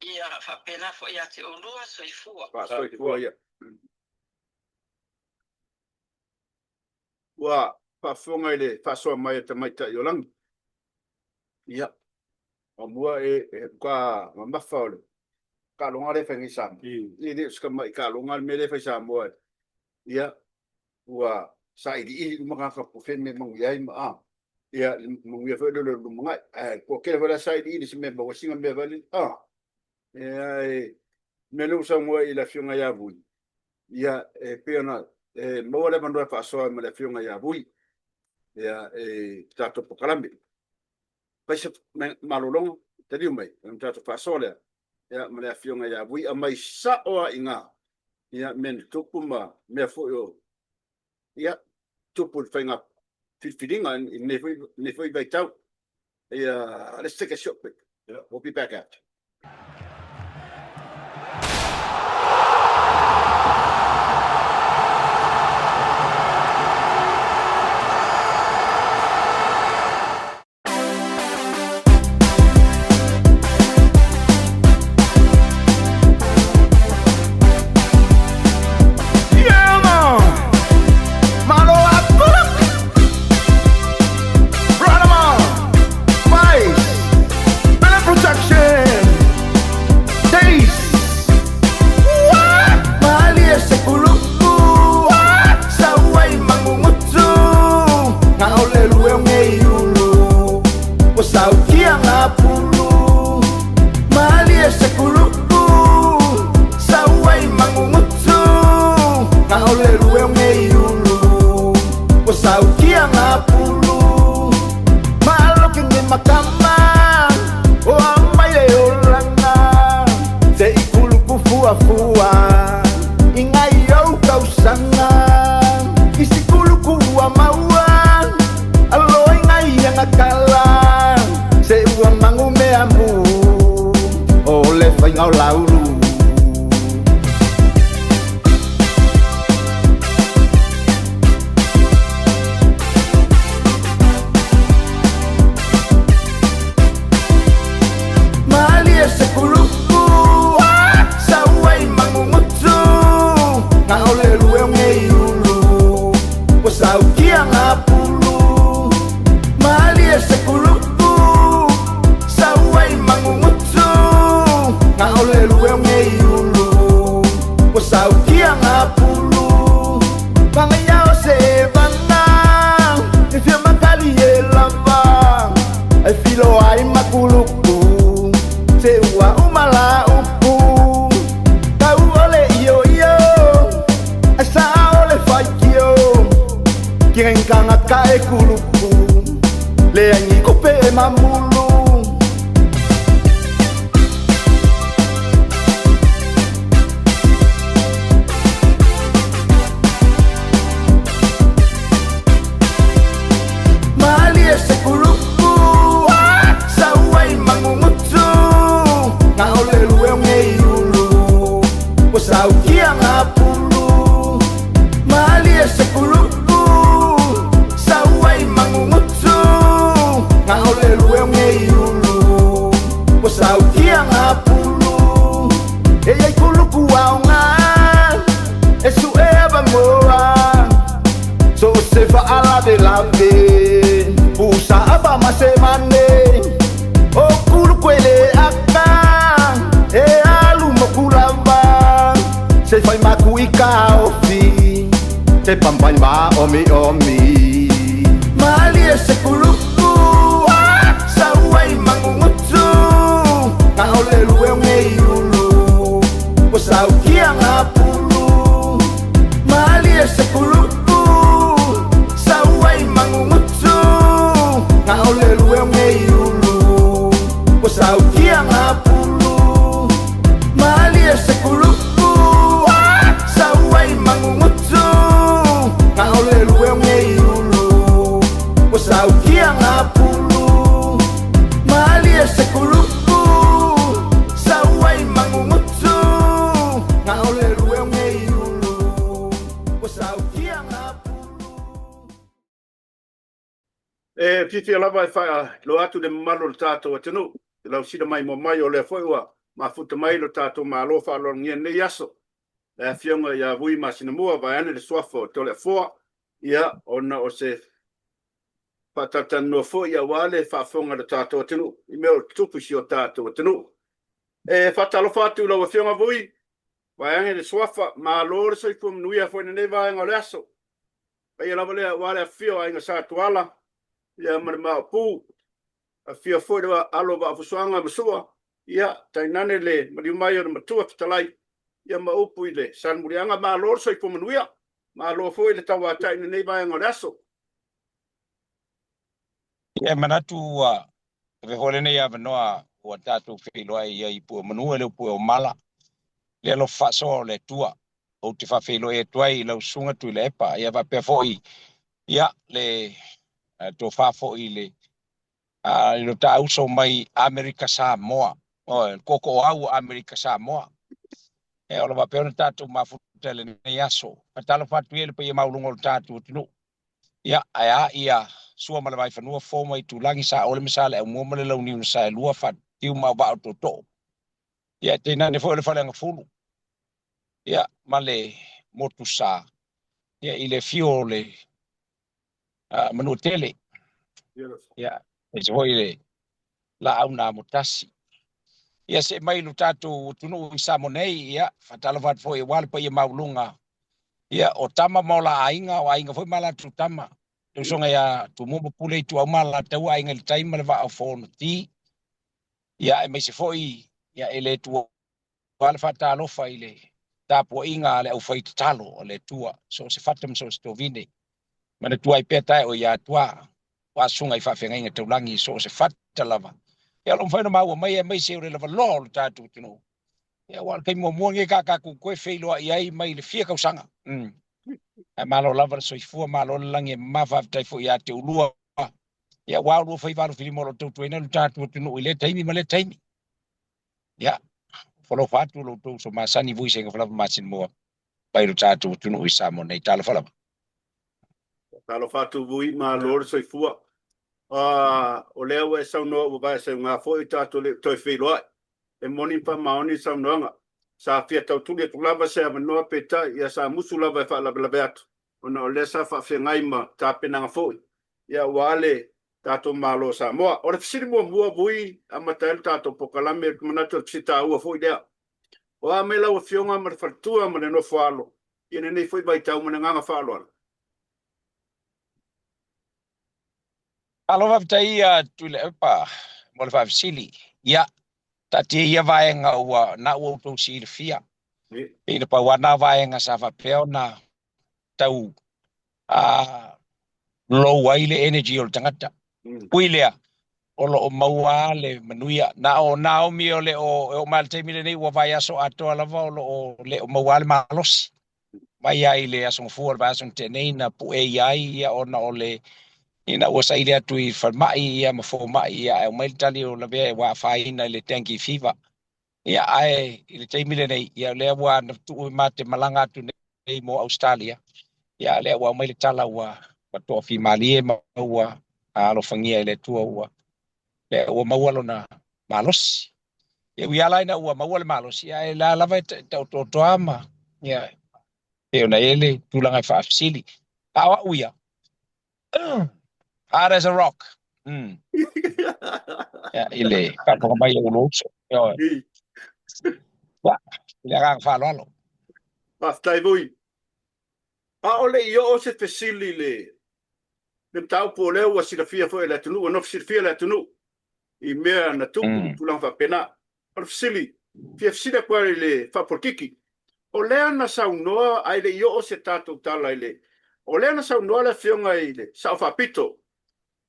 Ia faapena foi ia te oulua, soifua. Faasoifua ia. Ua faafofoga i le faasoa mai a tamaitai o lagi. Ia, muamua e e ka mamafa o le taaloga lea e fai nei i Samoa. E le o se tamai taaloga le mea lea e fai i Samoa. Ia, ua sailiili uma tagata po o fea le mea e manuia ai ma a. Ia, manuia foi le lumanai. Ae toatele foi la sailiili i se mea e maua ai sina mea foi lele. A, ia, e mea lea ua saunoa i le Afioga ia Vui, ia, e pei ona e maua le avanoa e faasoa ai ma le Afioga ia Vui, ia, e tatou polokalame. Fai se malologa, taliu mai, ona tatou faasoa lea, ia, ma le Afioga ia Vui, aumai sao lava i ina, ia, mea na tupu ma mea foi o, ia, tupu i le faiga filifiliga i lenei foi, lenei foi vaitau. Ia, let's take a short break. We'll be back after. laulu. Malie se kuluku, sau ai mangungutu, na ole lue ngei ulu, ua saukia ngapulu. Malie se kuluku, sau ai mangungutu, na ole lue ngei ulu, ua saukia ngapulu. Pangaya o se vana, e fia makali e lava, e filo ai makuluku, se ua umala upu. Tau ole io io, e sa ole faikio, kirenkanga ka e kuluku, le angi kope e mamulu. Malie se kuluku, sau ai mangungutu, na ole lue ngei ulu, ua saukia ngapulu. Malie se kuluku, sau ai mangungutu, na ole lue ngei ulu, ua saukia ngapulu. E ai kuluku aonga, e su'e avamoa, so se fa'alave lave, pusa ava masemane. O kuluku e le aka, e alu moku lava, se fai maku i ka ofi, te pampai ma omi omi. Malie se kuluku, sau ai mangungutu, na ole lue ngei ulu, ua saukia ngapulu. Malie se kuluku, sau ai mangungutu, na ole lue ngei ulu, ua saukia ngapulu. Malie se kuluku, sau ai mangungutu, na ole lue ngei ulu, ua saukia ngapulu. Malie se kuluku, sau ai mangungutu, na ole lue ngei ulu, ua saukia ngapulu. E fiafia lava e faailoa atu le mamalu o le tatou atunuu i lausina maimoa mai, o lea foi ua mafuta mai lo tatou Malo faaaloalogia lenei aso, le Afioga ia Vui Masinamua, vaeane le suafa o Toleafoa, ia, ona o se faatalatalanoa foi aua le faafofoga a le tatou atunuu i mea o tutupu i si o tatou atunuu. E faatalofa atu i lau Afioga Vui, vaeane le suafa, malo le soifua manuia foi i lenei vaega o le aso. Paia lava lea aua le afifio o Aiga Sa Tuala, ia ma le Maopu, afifio foi le alo o Vaafusuaga ma Sua, ia, tainane le maliu mai o le Matua Fetalai, ia ma upu i le Salemuliaga. Malo le soifua manuia, malo foi le tauatai i lenei vaega o le aso. Ia, e manatu ua ave foi lenei avanoa ua tatou feiloai ai i pue o manu e le o pue o mala, le alofa faasoa o le Atua. Ou te faafeiloai atu ai i lau susuga Tuilaepa, ia faapea foi ia le tofa foi i le i lo ta uso mai Amerika Samoa, o le tootooau o Amerika Samoa. E o lo faapea ona tatou mafuta i lenei aso. Faatalofa atu ia i le paia maualuga o le tatou atunuu. Ia, ae a ia Sua ma le Vaifanua, Fofo ma Aitulagi, Saole ma Saleaaumua ma le Launiu na Saelua, Fatiu ma Auvaa o Tootoo. Ia, e tainane foi o le Faleagafulu, ia, ma le Motusa, ia, i le afio o le Manuatele, ia, aemaise foi le Laau na Amotasi. Ia, see mai lo tatou atunuu i Samoa nei, ia, faatalofa atu foi aua le paia maualuga, ia, o tama ma o la aiga, o aiga foi ma latou tama. Le usoga ia Tumua ma Pule Ituau ma Alataua, Aiga i le Tai ma le Vaa o Fonoti. Ia, aemaise foi, ia, e le tuua le faatalofa i le tapuaiga a le aufaitatalo a le Atua, so o se fata ma so o se tovine. Manatua ai pea tae o ia Atua, o asuga i faafeagaiga taulagi i so o se fata lava. Ia, o lo o mafai ona maua mai aemaise o le lavaloa o le tatou atunuu. Ia, aua o le taimi muamua lenei sa tatou toe feiloai ai mai le fia tausaga. Ae malo lava le soifua, malo le lagi e mama, faafetai foi ia te oulua. Ia, aua oulua faiva alofilima o lo o tautuaina lo tatou atunuu i lea taimi ma lea taimi. Ia, alofa atu lo outou uso masani Vui Seigafa lava Masinamoa mai lo tatou atunuu i Samoa nei. Talofa lava. Talofa atu Vui, malo le soifua. O lea ua e saunoa ua vae seuga foi tatou le toe feiloai. E moni ma faamaoni le saunoaga. Sa fia tautuli atu lava se avanoa peitai ia sa musu lava e faalavelave atu ona o lea sa faafeagai ma tapenaga foi ia aua le tatou Malo o Samoa. O le fesili muamua Vui amata ai le tatou polokalame, ou te manatu o le fesili taua foi lea. O a mai lau Afioga ma le faletua ma le nofo alo i lenei foi vaitau ma le agaga faaaloalo? Malo faafetai ia Tuilaepa mo le faafesili. Ia, taatia ia vaega ua na ua outou silafia. Pei na pau lava na vaega sa faapea ona tau low ai le energy o le tagata. Ui lea, o lo o maua lava le manuia. Na o Naomi o le o e oo mai i le taimi lenei ua vaiaso atoa lava o lo o le o maua lava le malosi. Mai lava i le Aso Gafua o le vaiaso na tea nei na pue ia ai ia ona o le ina ua saili atu i falemai ia ma fomai ia ae aumai le tali o lavea ua afaina i le dengue fever. Ia ae i le taimi lenei ia o lea ua na tuu ma te malaga atu nei mo Ausetalia. Ia lea ua aumai le tala ua toafimalie ma ua alofagia e le Atua ua lea ua maua lona malosi. Ia ui lava la ina ua maua le malosi, ae la lava e taotootoa ma ia pei ona i ai le tulaga e faafesili. A o au ia, hard as a rock. Ia, i le faafofoga mai a ou uso. Ia, i le agaga faaaloalo. Faafetai Vui. A o le i oo se fesili i le mataupu o lea ua silafia foi e le atunuu, ua nofo silafia le atunuu i mea na tupu ma tulaga faapena. O le fesili, fia fesili atu lava i le faapolokiki, o lea na saunoa ae le i oo se tatou tala i le, o lea na saunoa le Afioga i le Sao Faapito,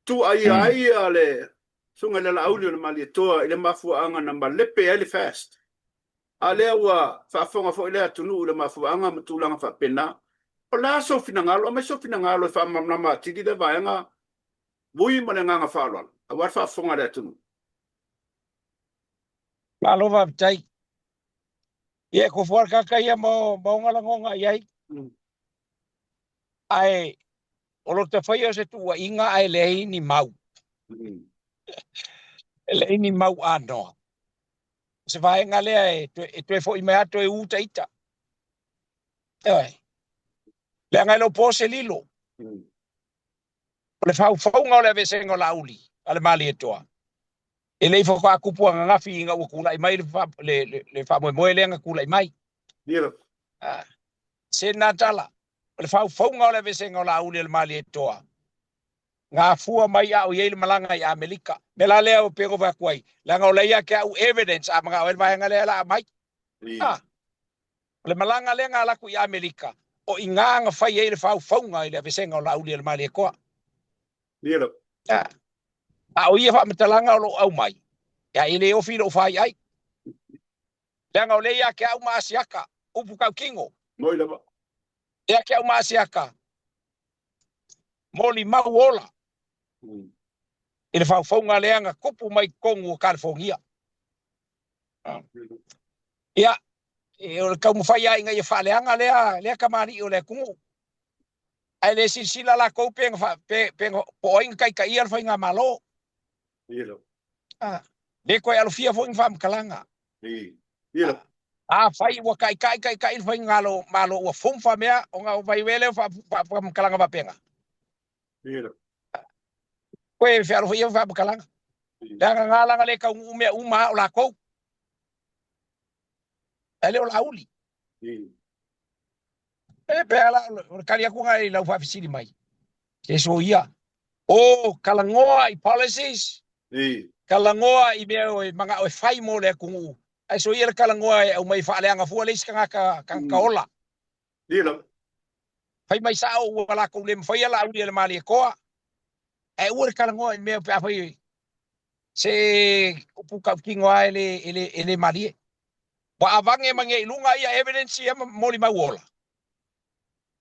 tuuaia ai le Susuga i le Laauli o le Malietoa i le mafuaaga na malepe ai le FAST. A lea ua faafofoga foi le atunuu i le mafuaaga ma tulaga faapena. O le a sou finagalo? Aumai sou finagalo e faamalamalama atili lea vaega Vui ma le agaga faaaloalo aua le faafofoga a le atunuu. Malo faafetai. Ia e tofu lava le tagata ia ma ona lagona i ai. Ae o lo ta faia o se tuuaiga ae leai ni mau. E leai ni mau anoa. O se vaega lea e toe foi mai lava toe u ta ita. Ioe. Leaga e le o po se lilo. O le faufauga o le aveesega o Laauli a le Malietoa, e le i faatoa tupu ananafi ina ua tulai mai le faamoemoe lea na tulai mai. Se lena tala, o le faufauga o le aveesega o Laauli a le Malietoa, na afua mai a o i ai le malaga i Amerika. Mea la lea pei ona ou fai atu ai, leaga o la e ia te au evidence a manao ai le vaega lea o le a aumai. O le malaga lea na alu atu i Amerika, o i ina na fai ai le faufauga i le aveesega o Laauli a le Malietoa. A o ia faamatalaga o lo o aumai, ia e le ofi i lou faiai. Leaga o lea ia te au ma Asiata, upu tautino. Moi lava. Ia te au ma Asiata, molimau ola i le faufauga lea na tupu mai totonu o Kalifonia. Ia, o le taumafai lava ina ia faaleaga lea, lea kamali'i o le atunuu. Ae le silasila latou pe na, pe, pe, po o ai na taitaia le faigamalo. Le toe alofia foi ni faamatalaga. Afai ua taitai taitai le faigamalo ua fumfa mea ona o vaivea lea o faamatalaga faapena. Koe fealofaia faamatalaga. Leaga na laga le taunuu mea uma lava o latou. Ae le o Laauli. E pe ala o le tali atu lena i lau faafesili mai. Se soia. O talanoa i policies, talanoa i mea e manao e fai mo le atunuu, ae soia le talanoa e aumai faaleaga fua le isi tagata, tagata ola. Fai mai sao ua latou le mafaia Laauli e le Malietoa, ae aua le talanoa i mea pe afai se upu tautino lava e le, e le, e le malie. Ua avane mai nei i luga ia evidence ia ma molimau ola.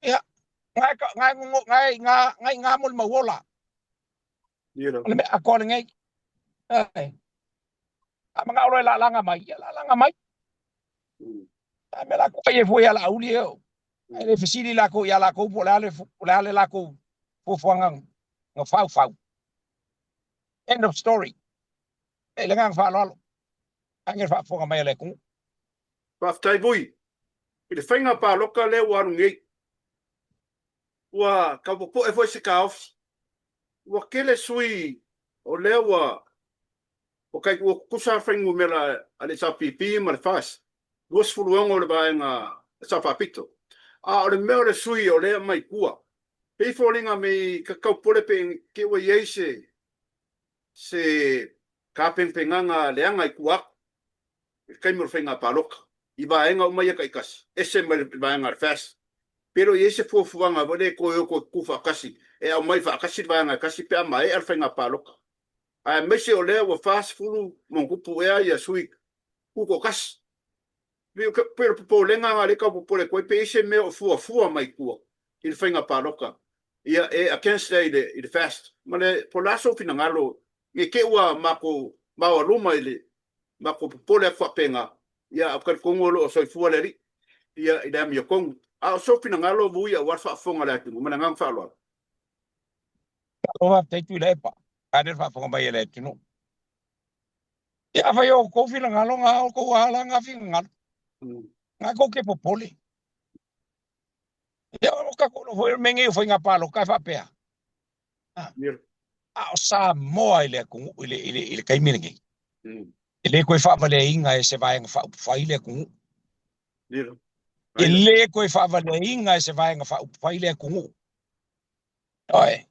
Ia, na e, na e, na e, na, na i ngā molimau ola. O le mea atoa lenei. Ai. A manao loa e lalaga mai, ia lalaga mai. A mea lakou ai e fua ia Laauli e o. Ae le fesili lakou ia lakou po o le a le, o le a le lakou fuafuaga na faufau. End of story. E le agaga faaaloalo. Age le faafofoga mai a le atunuu. Faafetai Vui i le faiga palota lea ua alu nei. Ua tau popoe foi se taofi. Ua tele sui o lea ua ua tai ua tutusa fuainumera a le SLPP ma le FAST, 26 o le vaega Sao Faapito. A o le mea o le sui o lea e aumai i tua, pei e foliga mai ta te tau popole pe te i ua i ai se se tapenapenaga leaga i tua atu i le taimi o le faiga palota i vaega uma ia taitasi, ese mai le vaega a le FAST. Pe le o i ai se fuafuaga foi lea e toe o toe tutu faatasi, e aumai faatasi le vaega e tasi pe a maea le faiga palota. Aemaise o lea ua 40 ma ona tupu ea ia sui tutoatasi. Pei o le popolega lena lea e tau popole atu ai pe i ai se mea o fuafua mai tua i le faiga palota ia e against lea i le FAST. Ma le po o le a sou finagalo ne i te i ua matou maoaluma i le matou popole atu faapena, ia ae ou te talitonu o lo o soifua le Alii ia i le amiotonu. A o sou finagalo Vui aua le faafofoga a le atunuu ma le agaga faaaloalo. Malo faafetai Tuilaepa, vaeane le faafofoga mai a le atunuu. Ia afai o outou finagalo na, o outou lava la na finagalo. Na tou te popole. Ia o tatou iloa foi o le mea nei o faiga palota e faapea. A o Samoa i le atunuu i le, i le, i le taimi lenei. E le toe faavaleaina e se Vaega Faaupufai le atunuu. E le toe faavaleaina e se Vaega Faaupufai le atunuu. Oe.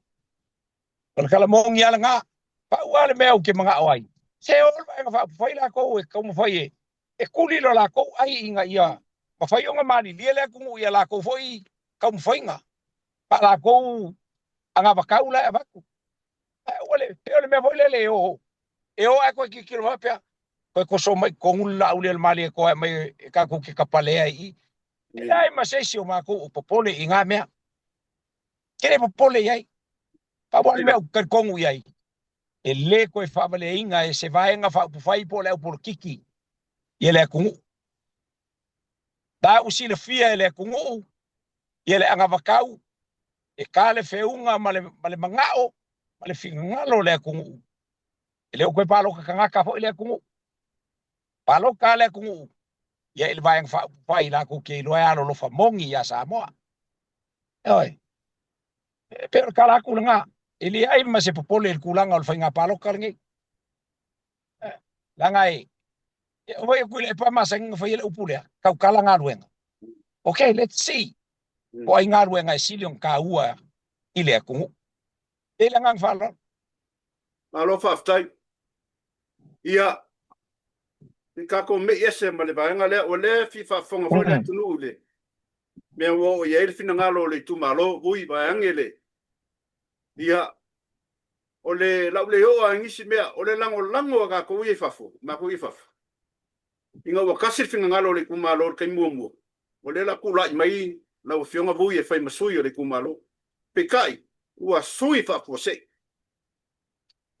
O le tala moni lava lena. Pau lava le mea ou te manao ai, se o le Vaega Faaupufai lakou e taumafai e, e kuli lo lakou ai ina ia mafai ona malilie le atunuu i a lakou foi taumafaiga ma lakou anavatau la e avatu. Ae aua le, pei o le mea foi lele e o, e o ae toe tilotilo faapea, toe toso mai i totonu le laau lea o le Malietoa e aumai e tatou te tapalea i i. E leai ma se isi o matou o popole i na mea. Ke le popole i ai. Pau lava le mea ou te talitonu i ai, e le toe faavaleaina e se Vaega Faaupufai po o le au polokiki ia le atunuu. La ua silafia e le atunuu ia le anavatau e ta le feuga ma le, ma le manao ma le finagalo o le atunuu. E le o toe palota tagata foi le atunuu. Palota le atunuu ia i le Vaega Faaupufai latou te iloa e alolofa moni iā Samoa. Ioe. E pei o le tala atu lena, e leai ma se popole i le tulaga o le faiga palota lenei. Leaga e, e ova ia Tuilaepa masani ona faia le upu lea, tautala galuega. Okay, let's see. Po o ai galuega e sili ona taua i le atunuu. E i le agaga faaaloalo. Malo faafetai. Ia, i tatou mei ese ma le vaega lea, o lea e fia faafofoga foi le atunuu i le mea ua oo i ai le finagalo o le itumalo, Vui vaeane le, ia, o le lau le oo lava i nisi mea, o le lagolago a tatou ia i fafo, matou ia i fafo, ina ua tasi le finagalo o le itumalo i le taimi muamua, o lea o le a tulai mai lau Afioga Vui e fai ma sui o le itumalo. Peitai, ua sui faafuasei.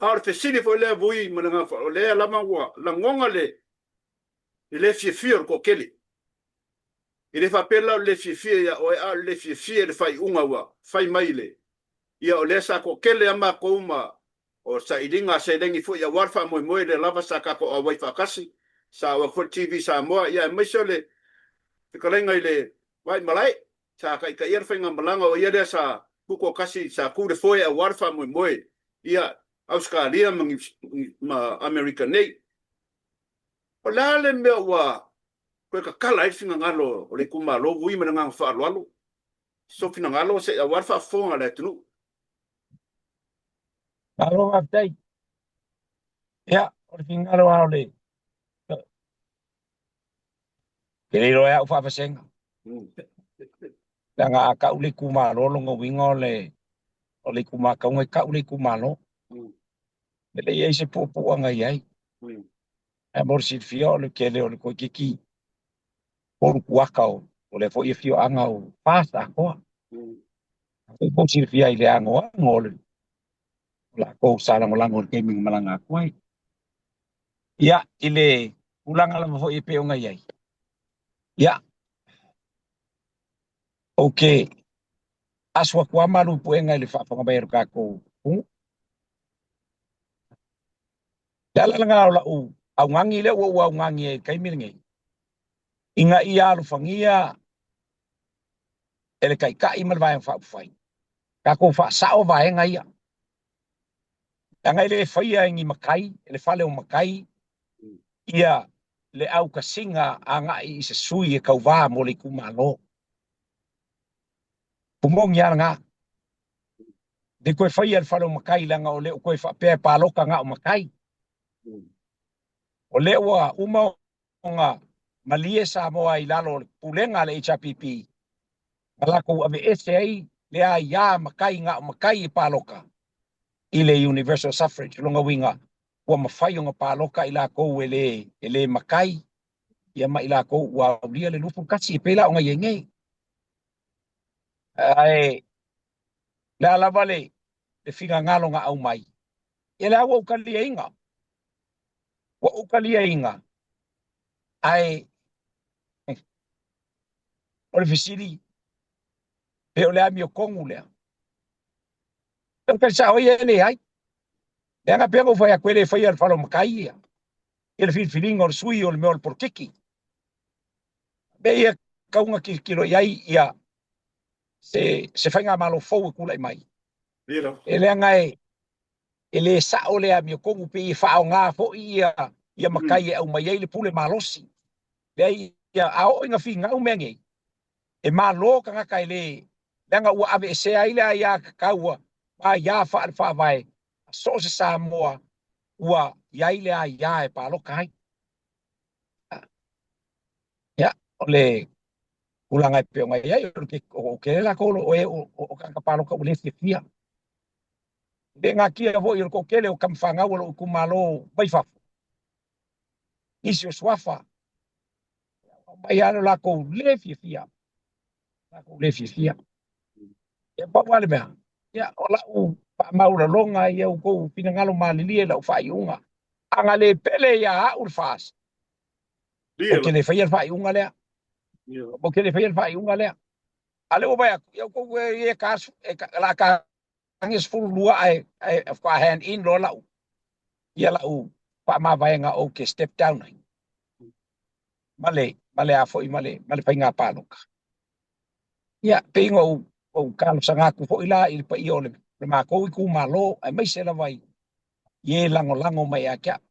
A o le fesili foi lea Vui ma le agaga, o lea lava ua lagona le le fiafia o le toatele. E le faapea la o le le fiafia ia oe, a o le le fiafia i le faaiuga ua fai mai le, ia o lea sa toatele lava matou ma o sailiga a seleni foi aua le faamoemoe lea lava sa tatou auai faatasi, sa oo atu foi le TV Samoa, ia aemaise o le fetalaiga i le Vaimalae, sa taitaia le faigamalaga, o ia lea sa tutoatasi, sa tu le foe aua le faamoemoe ia Ausetalia ma, ma Amerika nei. O le a le mea ua toe tatala ai le finagalo o le itumalo Vui ma le agaga faaaloalo? Sou finagalo se aua le faafofoga a le atunuu. Malo faafetai. Ia, o le finagalo lava o le E le iloa e au faavasega. Leaga a tau le itumalo, lona uiga o le o le itumalo e tau le itumalo. E le i i ai se puapuaga i ai. Ae mo le silafia o le tele o le toeitiiti polukuaka o, o lea foi afioaga o FAST atoa. Foi po silafia i le anoano o le o latou sa lagolago i le taimi na malaga atu ai. Ia, i le tulaga lava foi e pei ona i ai. Ia, ou te aso atu lava malu i puega i le faafofoga mai a lo tatou atunuu. Le ala lena o lau augani lea ua ou augani ai i le taimi lenei, ina ia alofagia e le Taitai ma le Vaega Faaupufai, tatou faasao vaega ia. Leaga e le faia e ni matai, e le fale o matai ia le autasiga agai i se sui e tauva mo le itumalo. Pumoni lava lena. Le toe faia le fale o matai leaga o le o toe faapea e palota na o matai. O lea ua uma ona malie Samoa i lalo o le pulega a le HRPP na latou aveese ai le aia matai na o matai e palota i le universal suffrage. Lona uiga ua mafai ona palota i latou e le e le matai ia ma i latou ua aulia le 21 e pei la ona i ai nei. Ae le a lava le le finagalo na aumai, ia lea ua ou taliaina. Ua ou taliaina, ae o le fesili, pe o le amiotonu lea? O le tali sao ia e leai. Leaga pei ona ou fai atu e le faia e le fale o matai ia ia le filifiliga o le sui o le mea o le polokiki. Mea ia tatau ona tilotilo i ai ia se se faigamalo fou e tulai mai. E leaga e e le sao le amiotonu pei e faaaoga foi ia ia matai e aumai ai le pule malosi. Leai ia a oo ina finau mea nei, e malo tagata e le leaga ua aveesea ai le aiatatau ma aia faale-faavae a so o se Samoa ua i ai le aia e palota ai. Ia, o le tulaga e pei ona i ai, o ke lakou o e o tagata palota ua le fiafia. E le natia foi o le toatele o tama fanau a lou itumalo mai fafo, nisi o suafa, aumai lava lo latou le fiafia, latou le fiafia. Ia pau lava le mea, ia o lau faamaualaloga ia outou finagalo malilie i lau faaiuga. A na le pele ia au le FAST, ou te le faia le faaiuga lea. Ou te le faia le faaiuga lea. A lea ua vaai atu, ia outou e ta, o le a tagi 12 ae faatoa hand in loa lau, ia lau faamavaega ou te step down ai. Ma le, ma le a foi, ma le, ma le faiga palota. Ia, pei ona ou, ou talosaga atu foi la i le paia o le, le matou itumalo, aemaise lava i, i e lagolago mai ia te au.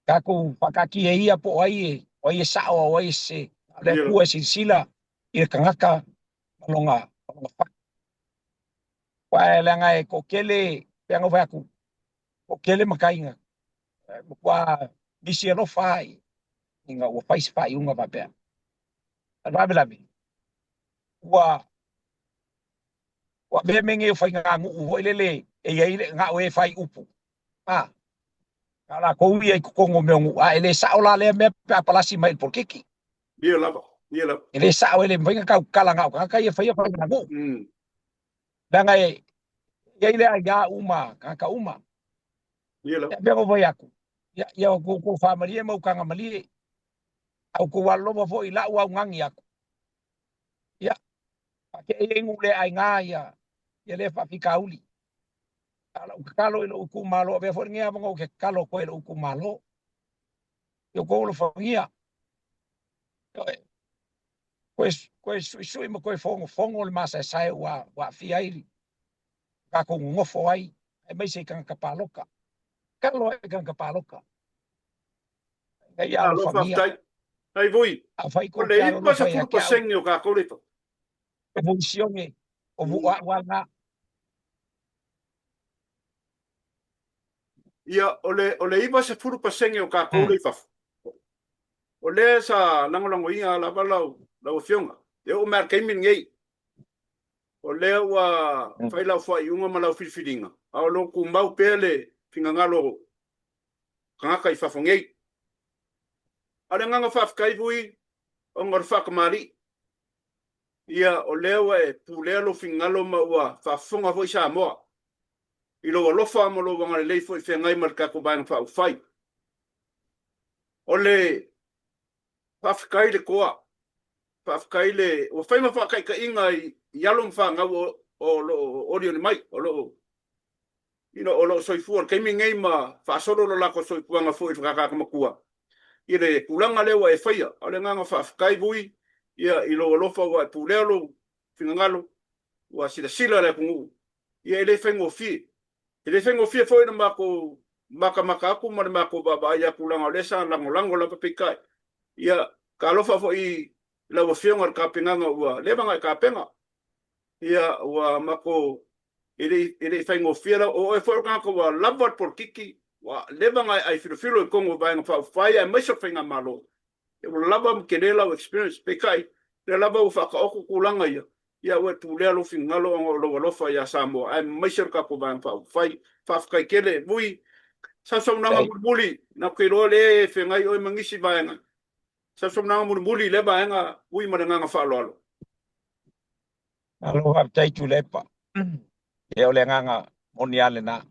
Tatou faataatia ia po o ai e, o ai e sao a o ai e sese. O le Atua e silasila i le tagata ma lona, ma lona fatu. Aua e leaga e toatele, pei ona ou fai atu, toatele matai na matua misi alofa lava ina ua fai se faaiuga faapea. A o le faalavelave, ua ua avea mea nei o faiganuu foi lele e i ai le na o e fai upu, a na o latou ia i totonu o mea o nuu, a e le sao la lea mea pe a palasi mai i le polokiki. Ia lava, ia lava. E le sao, e le mafai ona tautala na o tagata ia e faia faiganuu. Leaga e i ai le aia uma a tagata uma. Ia lava. Ia pei ona ou fai atu, ia, ia outou faamalie ma utaga malie, a outou alolofa foi i lau augani atu. Ia, faatea ia i nuu le aiga ia, ia lea faafitauli. A o lau tatalo i lou itumalo, avea foi lenei avanoa ou te tatalo atu ai i lou itumalo. Ia outou alofagia, toe, toe suisui ma toe fogofogo le masaesae ua, ua aafia ai le tatou nonofo ai, aemaise i tagata palota. Tatalo ai i tagata palota. Ina ia Malo alofagia. faafetai. Ai vui, Afai o tou le te alolofa ia te au, 90% o kākou le fafo. o vuisione, o vuuaʻu a na. Ia, o le, o le 90% o kākou le i fafo. O lea sa lagolagoina lava lau, lau Afioga. E oo mai lava i le taimi lenei, o lea ua fai lau faaiuga ma lau filifiliga, a o lo o tumau pea le finagalo o tagata i fafo nei. A o le agaga faafetai vui ona o le faatamalii. Ia, o lea ua e pulea lou finagalo ma ua faafofoga foi Samoa i lou alofa ma lou agalelei foi i feagai ma le tatou Vaega Faaupufai. O le Faafetai le toa, faafetai le, ua fai ma faataitaiga i, i alo ma fanau o, o lo o olioli mai, o lo o, you know, o lo o soifua i le taimi lenei ma faasolo lo latou soifuaga foi i le tagata matua i le tulaga lea ua e faia. O le agaga faafetai Vui, ia, i lou alofa ua e pulea lou finagalo, ua silasila le atunuu, ia e le faigofie. E le faigofie foi le matou matamata atu ma le matou vaavaai atu leaga o lea sa lagolago lava peitai. Ia, talofa foi i lau Afioga i le tapenaga ua leva ona e tapena. Ia, ua matou, e le e le i faigofie lau, o oe foi o le tagata ua lava le polokiki, ua leva ona e aifilofilo i totonu o Vaega Faaupufai aemaise o le Faigamalo. Ua lava ma tele lau experience. Peitai, o lea lava ua faataoto tulaga ia, ia ua e pulea lou finagalo ona o lou alofa ia Samoa, aemaise o le tatou Vaega Faaupufai. Faafetai tele. Vui, sausaunoaga mulimuli, na ou te iloa o lea e feagai oe ma nisi vaega. Sausaunoaga mulimuli i lea vaega, Vui ma le agaga faaaloalo. Malo faafetai Tuilaepa. Ia o le agaga moni lava lena.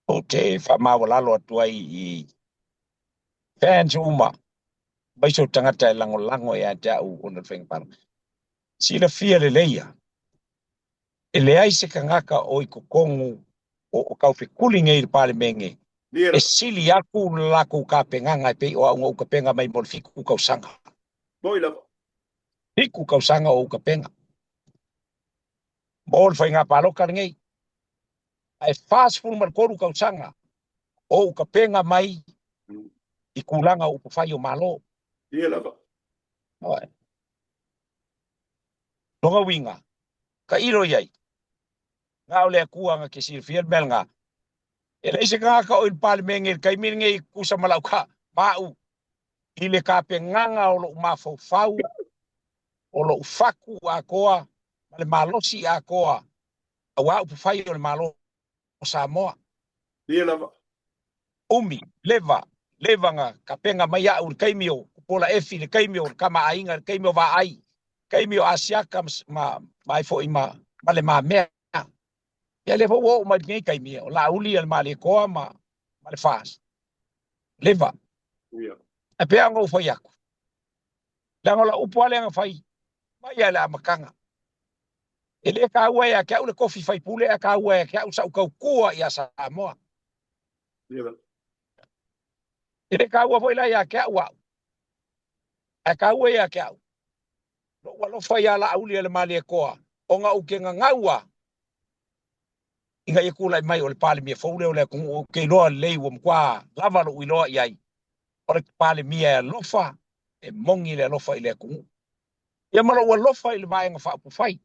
Ou te faamaualalo atu ai i fans uma, aemaise o tagata e lagolago ia te au ona o le faiga palota. Silafia lelei ia, e leai se tagata o i totonu o taufekuli nei i le Palemene e sili atu le latou tapenaga e pei o au na ou tapena mai mo le 7 tausaga. Moi lava. 7 tausaga o ou tapena mo le faiga palota lenei. Ae 43 tausaga o ou tapena mai i tulaga o upufai o Malo. Ia lava. Oe. Lona uiga, tailo i ai, na o le Atua na te silafia le mea lena. E leai se tagata o i le Palemene i le taimi lenei e tutusa ma lau ka, ma au i le tapenaga o lou mafaufau, o lou fatu atoa ma le malosi atoa aua upufai o le Malo o Samoa. Ia lava. Umi, leva, leva na tapena mai au i le taimi o Tupuola Efi, le taimi o le Tama a Aiga, le taimi o Vaai, le taimi o Asiata ma, ma ai foi ma, ma Le Mamea. Ia lea foi ua oo mai i lenei taimi, o Laauli a le Malietoa ma, ma le FAST. Leva. Ia. Ae pei lava ona ou fai atu, leaga o lau upu lava lea na fai mai lava i le amataga, E le taua ia te au le tofi faipule ae taua ia te au sa'u tautua ia Samoa. E le taua foi la ia te au a'u ae taua ia te au lo'u alofa ia Laauli a le Malietoa ona ou te gagau a ina ia tulai mai o le Palemia fou lea o le atunuu ou te iloa lelei ua matua lava lo'u iloa i ai o le Palemia e alofa e moni le alofa i le atunuu. Ia ma lou alofa i le Vaega Faaupufai.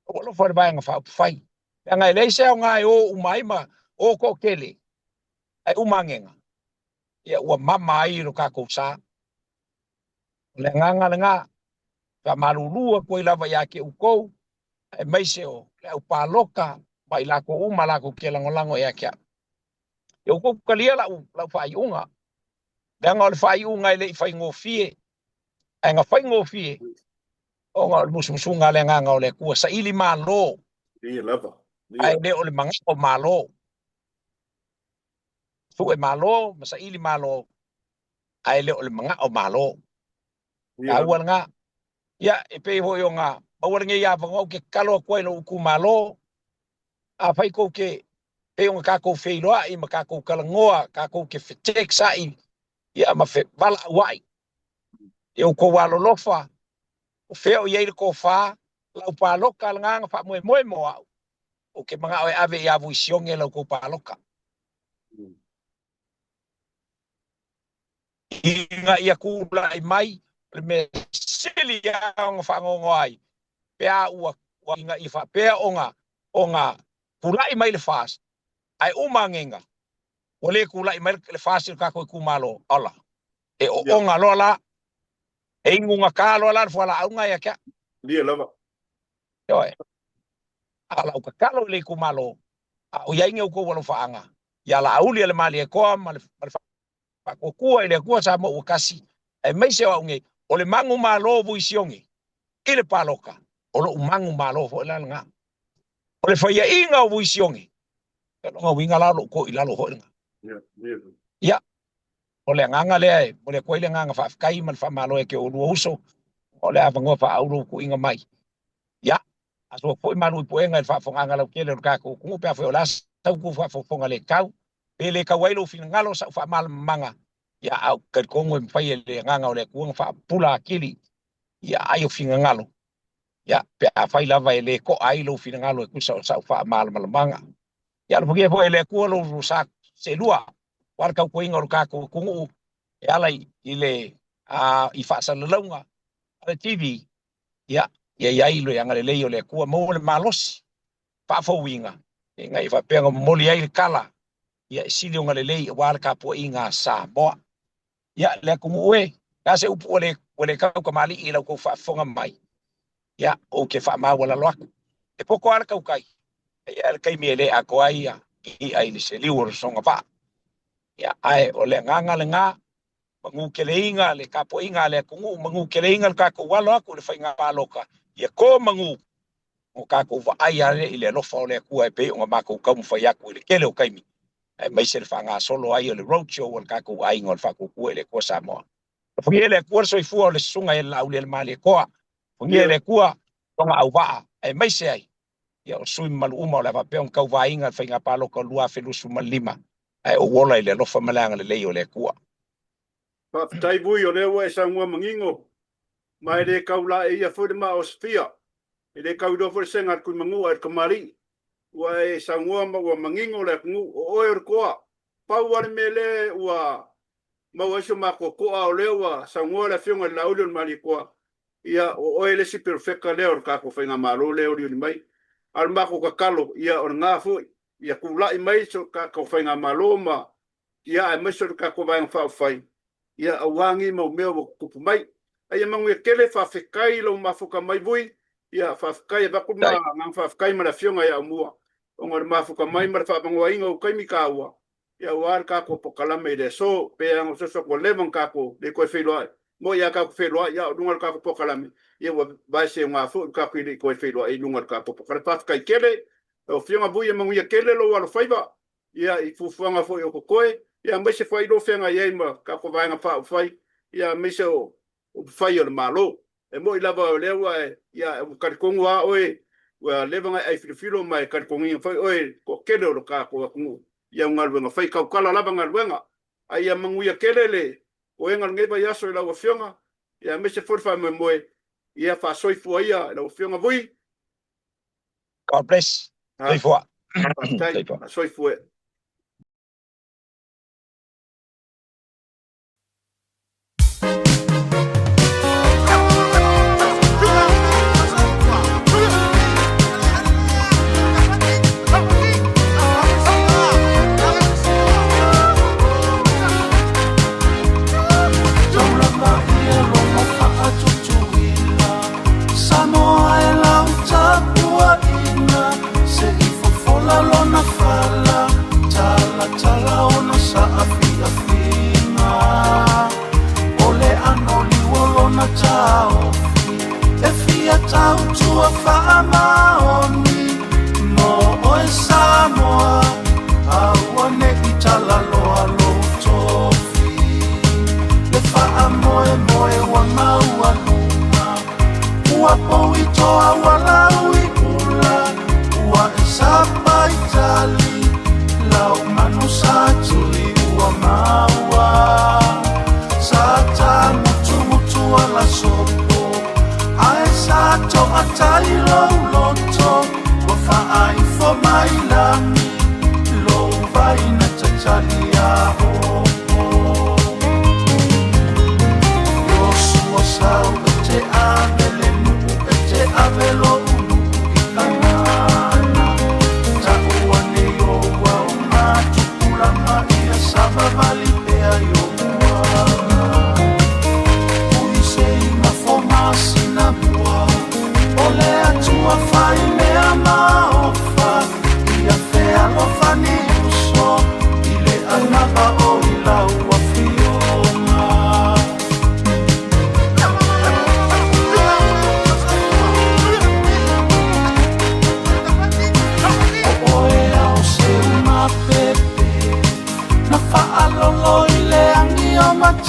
Lou alofa i le Vaega Faaupufai. Leaga e leai se aoga e o uma ai ma o toatele, ae uma agega, ia ua mama ai lo tatou sa. O le agaga lena, faamalulu atu ai lava ia te outou, aemaise o le au palota ma i latou uma latou te lagolago ia te au. Ia outou talia lau, lau faaiuga, leaga o le faaiuga e le i faigofie, Ae na faigofie ona o le musumusuga a le Agaga o le Atua, saili malo, Ia lava. ae le o le manao malo. Sue malo ma saili malo, ae le o le manao malo. Ia Taua lava. lena. Ia, e pei foi ona maua lenei avanoa ou te tatalo atu ai i lou itumalo, afai tou te pei ona tatou feiloai ma tatou talanoa, tatou te feteksa'i ia ma fevala'aua'i i outou alolofa, o fea o i ai le tofa, lau palota lena na faamoemoe mo au, ou te manao e ave ia Vui Sioge la outou palota. Ina ia tulai mai o le mea sili lava ona faanoanoa ai, pe a ua ina ia faapea ona ona tulai mai le FAST, ae uma agega ua le tulai mai le FAST i le tatou itumalo, ola, e oona loa la, e inugata loa la le fualaau lena ia te au. Ia lava. Ioe. A o lau tatalo i le itumalo, a o i ai ni outou alofaaga, ia Laauli a le Malietoa ma le, ma le Faatuatua i le Atua Samoa ua tasi, aemaise o au nei, o le manumalo o Vui Sioge i le palota, o lou manumalo foi la lena. O le faiaina o Vui Sioge, o lona uiga la o lou toilalo foi lena. Ia, o O le agaga lea e momoli atu ai le agaga faafetai ma le faamalo ia te oulua uso, o le avanoa faaauuro ua tuuina mai. Ia, asu atu foi malu i puega i le faafofogaaga lautele o le tatou atunuu pe afai o le a sau tou faafogafoga le tau, pe le tau ai lou finagalo sau faamalamalamaga, ia ae ou te talitonu e mafai e le agaga o le Atua ona faapupula atili ia ai o finagalo, ia pe afai lava e le to'a ai lou finagalo e tusa o sau faamalamalamaga. Ia alofagia foi e le Atua lou sa seelua aua le tautuaina o le tatou atunuu e ala i le i faasalalauga a le TV, ia ia i ai le agalelei o le Atua, maua le malosi faafouina ina ia faapea ona momoli ai le tala ia e sili ona lelei aua le tapuaiga a Samoa. Ia le atunuu e, le a se upu ua le ua le tau tamalii i la outou faafofoga mai, ia ou te faamaualalo atu. E poto lava le tautai, e i ai le taimi e le atoa ai ia i'a i le seliu o le soga vaa. Ia ae o le agaga lena, manuteleina le tapuaiga a le atunuu, manuteleina le tatou alo atu i le faiga palota, ia to manu o tatou vaai lea i le alofa o le Atua e pei ona matou taumafai atu i le tele o taimi, aemaise le faagasolo ai o le road show a le tatou aiga o le Faatuatua i le Atua Samoa. Alofagia e le Atua le soifua o le susuga ia Laaulialemalietoa, alofagia e le Atua lona auvaa, aemaise ai ia o sui mamalu uma o le a faapea ona tauvaina le faiga palota o 2025, ae ou ola i le alofa ma le agalelei o le Atua. Faafetai Vui o lea ua e saunoa manino, ma e le tau laeia foi le maa o Sofia, e le tau iloa foi le sega a le Tuimanua i le tamalii. Ua e saunoa ma ua manino le atunuu, o oe o le toa. Pau lava le mea lea ua maua ai so matou toa o lea ua saunoa le Afioga i le Laauli o le Malietoa, ia o oe le isi perofeta lea o le tatou faigamalo lea e olioli mai. A o le matou tatalo, ia o lena foi, ia tulai mai so tatou faigamalo ma ia aemaise o le tatou Vaega Faaupufai, ia aua nei mau mea ua tutupu mai. A ia manuia tele, faafetai i lou mafuta mai Vui, ia faafetai, avatu le agaga faafetai ma le Afioga ia Aumua ona o le mafuta mai ma le faavanoaina o ou taimi taua, ia aua le tatou polokalame i le aso. Pei lava ona soso atu ua leva ona tatou le toe feiloai, moi a tatou feiloai a o luga o le tatou polokalame, ia ua vaeseuga foi le tatou le toe feiloai i luga o le tatou polokalame. Faafetai tele lau Afioga Vui, ia manuia tele lou alofaiva ia i fuafuaga foi o totoe, ia aemaise foi lou feagai ai ma tatou Vaega Faaupufai, ia aemaise o upufai o le Malo. E moni lava o lea ua e, ia ua talitonu lava oe, ua leva ona e aifilofilo ma e talitonuina foi oe i le toatele o le tatou atunuu i au galuega fai, tautala lava galuega. A ia manuia tele le toega o lenei vaiaso i lau Afioga, ia aemaise foi le faamoemoe, ia faasoifua ia i lau Afioga Vui. God bless. Soifua. Faafetai. Soifua. Samoa e lau tapuaiga se i fofola lona fala.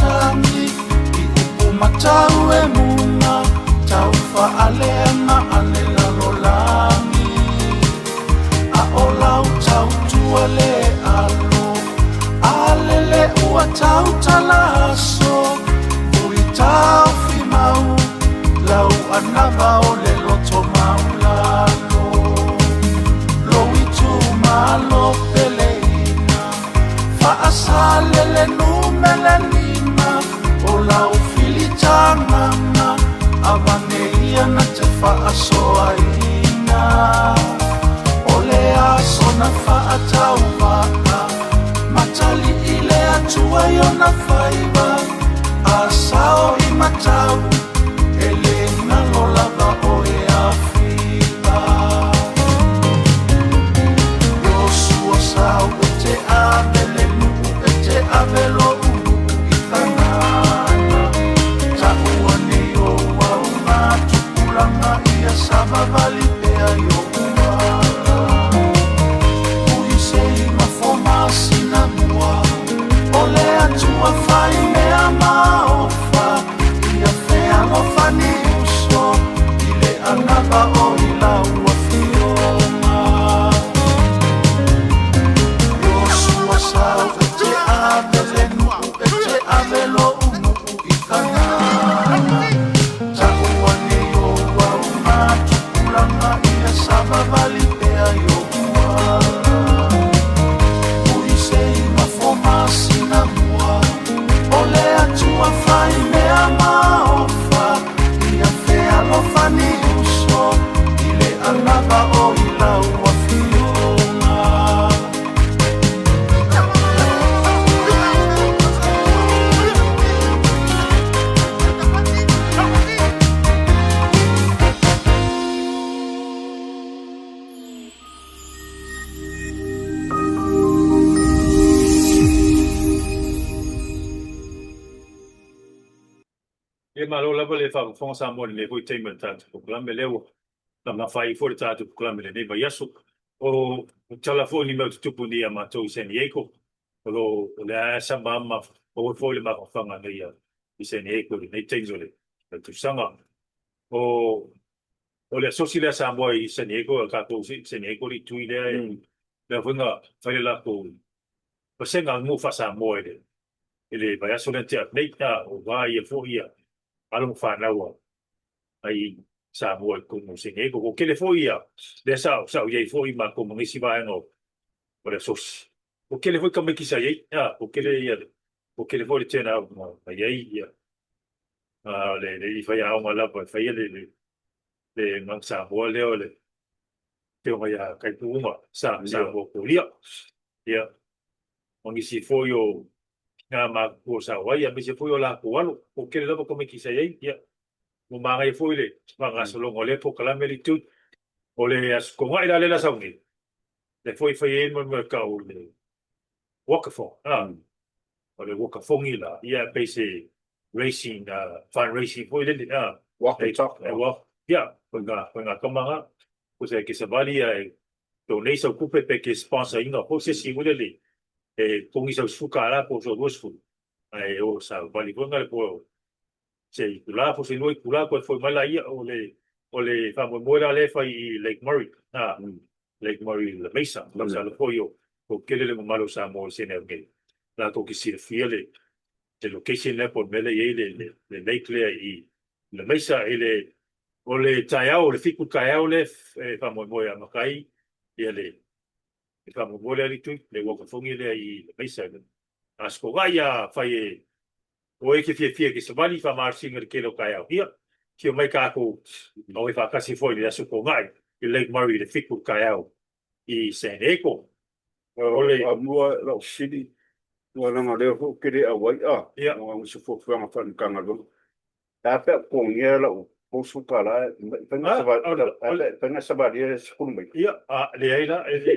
matagi i upu matau e muga tau faaleaga a le lalolagi. A o lau tautua le alo a lele ua tautala aso vui taofi mau lau anava o le loto maulalo. Lou itumalo peleina faasalele numele lima o lau filitagaga avane ia na te faasoaina. O le aso na faatauvaa matalii le Atua i ona faiva a sao i matau e le galo lava o e afiva. Iosua sau e te ave le nuu e te ave lou nuu i Kanana. Taua nei ou auga tupulaga ia savavali pea i ou ala. Puise i mafomasina mua o le Atua fai mea maofa ia fealofani uso i le anava o i lau afioga. Iosua sau e te ave le nuu e te ave lou nuu i Kanana. Taua nei ou auga tupulaga ia savavali pea i ou ala. Puise i mafomasina mua o le Atua fai mea maofa ia fealofani uso i le anava o i lau afioga. Ia malo lava le faafofoga Samoa i lenei foi taimi o le tatou polokalame lea ua lamafaia foi le tatou polokalame i lenei vaiaso. O tala foi ni mea o tutupu nei ia matou i San Diego, o lo o lea sama ma maua foi le mafafaga nei i San Diego i lenei taimi o le tausaga. O le asosi lea Samoa i San Diego, o tatou i San Diego le itui lea e lea foi na fai le latou vasega aganuu faa-Samoa i le vaiaso lea na tea atu nei. O va ia foi ia alo ma fanau ai Samoa i totonu o San Diego. Ua tele foi ia lea sa sa ou i ai foi matou ma nisi vaega o le asosi. Ua tele foi tamaiti sa i ai, ua tele ia ua tele foi le turnout na i ai ia le alii faiaoga lava e faia le le agaga Samoa lea o le Afioga ia Kaipuuga sa Samoa Kolia. Ia, ma nisi foi o nā matutua sa o ai, aemaise foi o latou alo, po o tele lava tamaiti sa i ai. Ia, ua manaia foi le faagasologa o lea polokalame le itu. O le Aso Toonai la lea la sau nei, lea foi e fai ai le mea e tau o le walkathon, o le walkathon la, ia pei se racing, fun racing foi lele, Walk and talk. Walk, ia, koe ngā tama ngā, ko se ke savali e donate sau tupe pe ke sponsor ina foi se isi foi lele, e togi sau $10 po o sau 20, ae o savali foi ngā le po se itula po o se lua itula toe foi mai laia, o le o le faamoemoe la lea e fai i Lake Murray, a Lake Murray i La Mesa. Masalo foi o o tele le mamalu o Samoa i sene au nei latou te silafia le le location lea po o le mea lea e i ai le le le lake lea i La Mesa i le o le taeao o le 7 taeao lea e faamoemoe e amata ai ia le le faamoemoe lea Litui, le walkathon lea i La Mesa. A sikogai a fai e O e te fiafia i te savali faamalosiga i le tele o taeao. Ia, afio mai tatou ma oe faatasi foi i le Aso Toonai i Lake Murray i le 7 o le taeao i San Diego. O le Faamua lau fesili, aua leaga o lea foi ou te le auai a, o se fuafuaga faale-Matagaluega. E a pe a ou totogia lau $30 e mafai ona savalia le 10 maila? Ia, leai la, e le.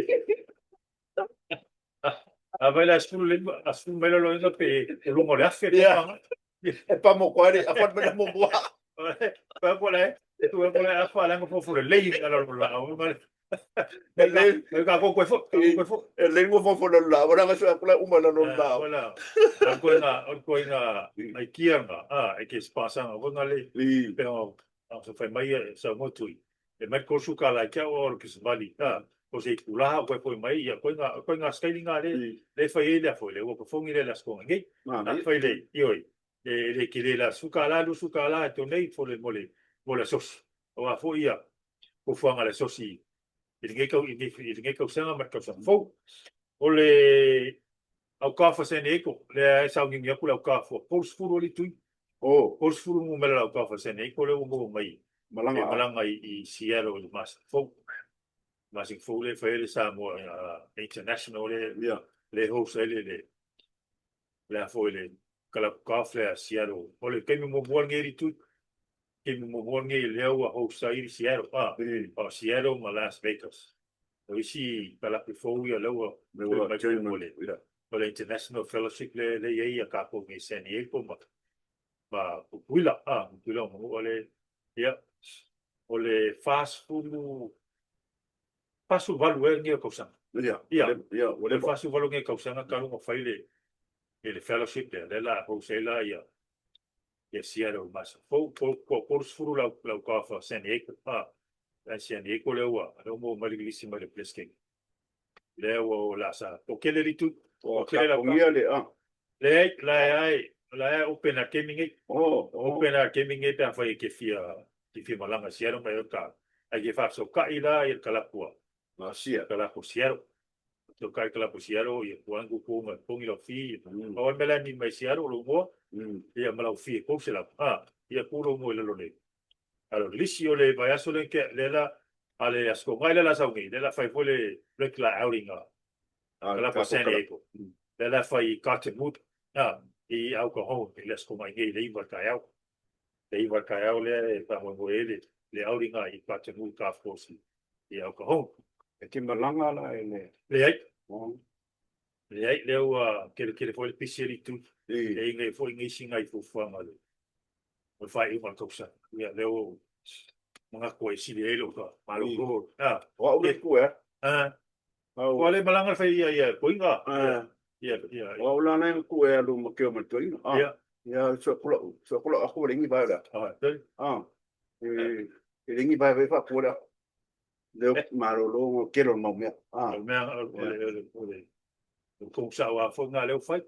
A vai la 15, a 10 maila loa pe o luga o le 1000 pe panga. E pa mo koe a fa me mo mua. Pa ko le, tu ko le afa la ngo fo le lei la la la. E le E ka ko koe fo, ka ko koe fo. E le ngo fo fo le la, wala nga sua kula uma la lo la. Wala. Al koe nga, al koe nga ai kia nga, a e ke sponsor nga nga le. Pe o a so fai mai e sa mo tui. E mai ko su ka la kia o ke svali. A o se kula o koe foi mai ia koe nga koe nga skaili nga le le fai e le foi le o ko fongi le la skonga ngi. A fai le ioi. E le kele la suka la lu suka la to nei fo le mo le mo le sosi. O a fo ia fuafuaga a le SOSI i lenei tau, i lenei tausaga ma le tausaga fou. O le aukafa San Diego, lea e sauniuni atu le aukafa 30 alii tui. Oh. 30 numera le aukafa San Diego lea ua maua mai malaga, e malaga i Seattle i le masina fou. Masina fou lea e fai ai le Samoa International lea, yeah. Lea e host ai le, le, le a foi le kalapu golf lea a Seattle. O le taimi muamua lenei alii tui. Taimi muamua lenei lea ua host ai i Seattle, a o Seattle ma Las Vegas. O isi kalapu fou ia lea ua ua join mai le o le International Fellowship lea lea i ai ia tatou nei i San Diego ma ma Tutuila, a Tutuila o Manua le ia o le 40 48 ea lenei o tausaga. Ia, ia, ia, ua leva. 48 lenei tausaga talu ona fai le le fellowship lea, lea la host ai la ia ia Seattle masina fou, po 30 lau lau kafa San Diego, a la San Diego lea ua lea ua maua mai le lisi mai le Bliss King. Lea ua o la sa po kele li tu. O kele la pongia le a. Le la ai la ai open a kemi ngi. Oh, open a kemi ngi pe a fai ke fia ke fia malanga Seattle mai o ka. Ai ke fa so ka ila i kalapua. Ma sia. Kalapu Seattle. So kai kalapu Seattle ia kuangu ku ma pongi lau fi. O mela ni mai Seattle lo mo. Ia ma lau fi ko se la. Ah, ia ku lo mo le lo nei. Alo lisi o le vaiaso le ke le la a le aso ngai le la sau ngi le la fai foi le regular outing a la pa San Diego. Le la fai ka te mut ah i au ka home i le aso ngai ngi le iwa ka au. Le iwa ka au le e pa mo e le le outing a i ka te mut golf course i au ka home. E te malanga la e le. Le ai. Le ai le ua kele kele foi le pisi ali tu. E ingai foi ngi singai fuafuaga le o le faaiuga o le tausaga. Ia, lea ua manatu ai sili ai lou malolo. Ah. O au le ku e. Ah. Ua le malaga le fai ia ia toeaina. Ia, ia. O au la nei ku e alu ma keo ma toeaina. Ah. Ia. Ia, so kula, so kula aku le ngi vai la. Ah, Ah. E, e le ngi vai vai fa ku le. Le malolo ngo kelo mau mea. Ah. O mea o le o le o le o kou sa wa fo nga leo fai.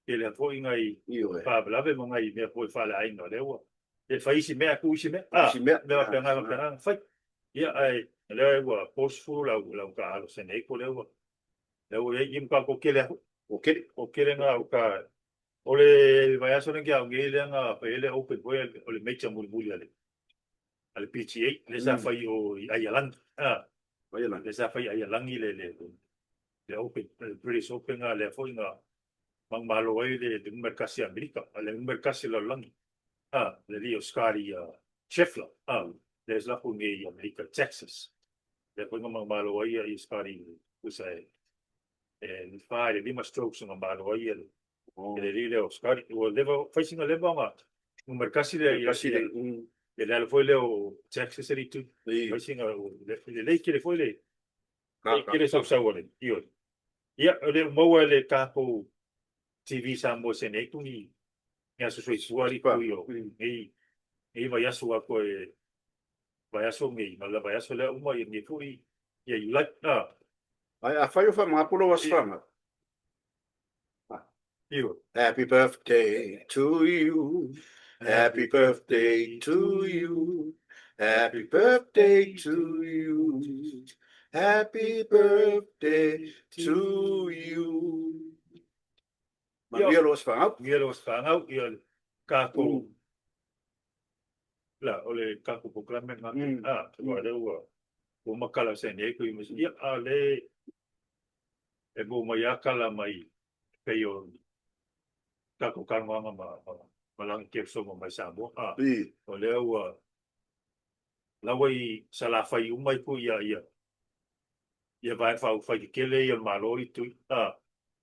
Tele foi ngai faalavelave ma ngai mea foi faaleaiga o lea ua e fai isi mea ku isi mea. Ah, isi mea. Mea faapena faapena na fai. Ia, ae lea ua 30 lau lau taaalo San Diego lea ua lea ua i ai ma tatou kele atu. Ua kele. Ua kele ngā uka. O le vaiaso lenei au nei lea na fai ai le open foi o le major mulimuli a le a le PGA lea sa fai o i Aialagi. Ah. Aialagi. Lea sa fai i Aialagi le le le Open, le British Open a lea foi na manumalo ai le numera 1 Amerika, le numera 1 lalolagi, a le alii o Scottie Scheffler, a lea sa lafo nei i Amerika, Texas. Lea foi na manumalo ai ia Scottie tusa e e 4 i le 5 strokes na malo ai le le alii lea o Scottie. Ua leva, fai sina leva ona numera 1 lea ia, ia le ala foi lea o Texas e litu. Fai sina, lelei tele foi le E kele sausau ale, ioe. Ia, o le maua e le tatou TV Samoa se nei tu ni ni aso soifua li tu i o nei nei vaiaso a koe vaiaso nei ma la vaiaso lea uma ia nei foi ia Iulai. Ah. Ai a fai o fa mapulo wa Ioe. Happy birthday to you. Happy birthday to you. Happy birthday to you. Happy birthday to you. Manuia lo aso Manuia lo aso fanau, ia tatou la o le tatou polokalame lena. Ah, ua lea ua ua makala San Diego i ia a le e maua mai a kala mai pei o tatou talanoaga ma ma Lagi Kerisomo mai Samoa. A, o lea ua laua i Salafai uma ai foi ia ia ia Vaega Faaupufai tetele ia o le Malo i tui, a,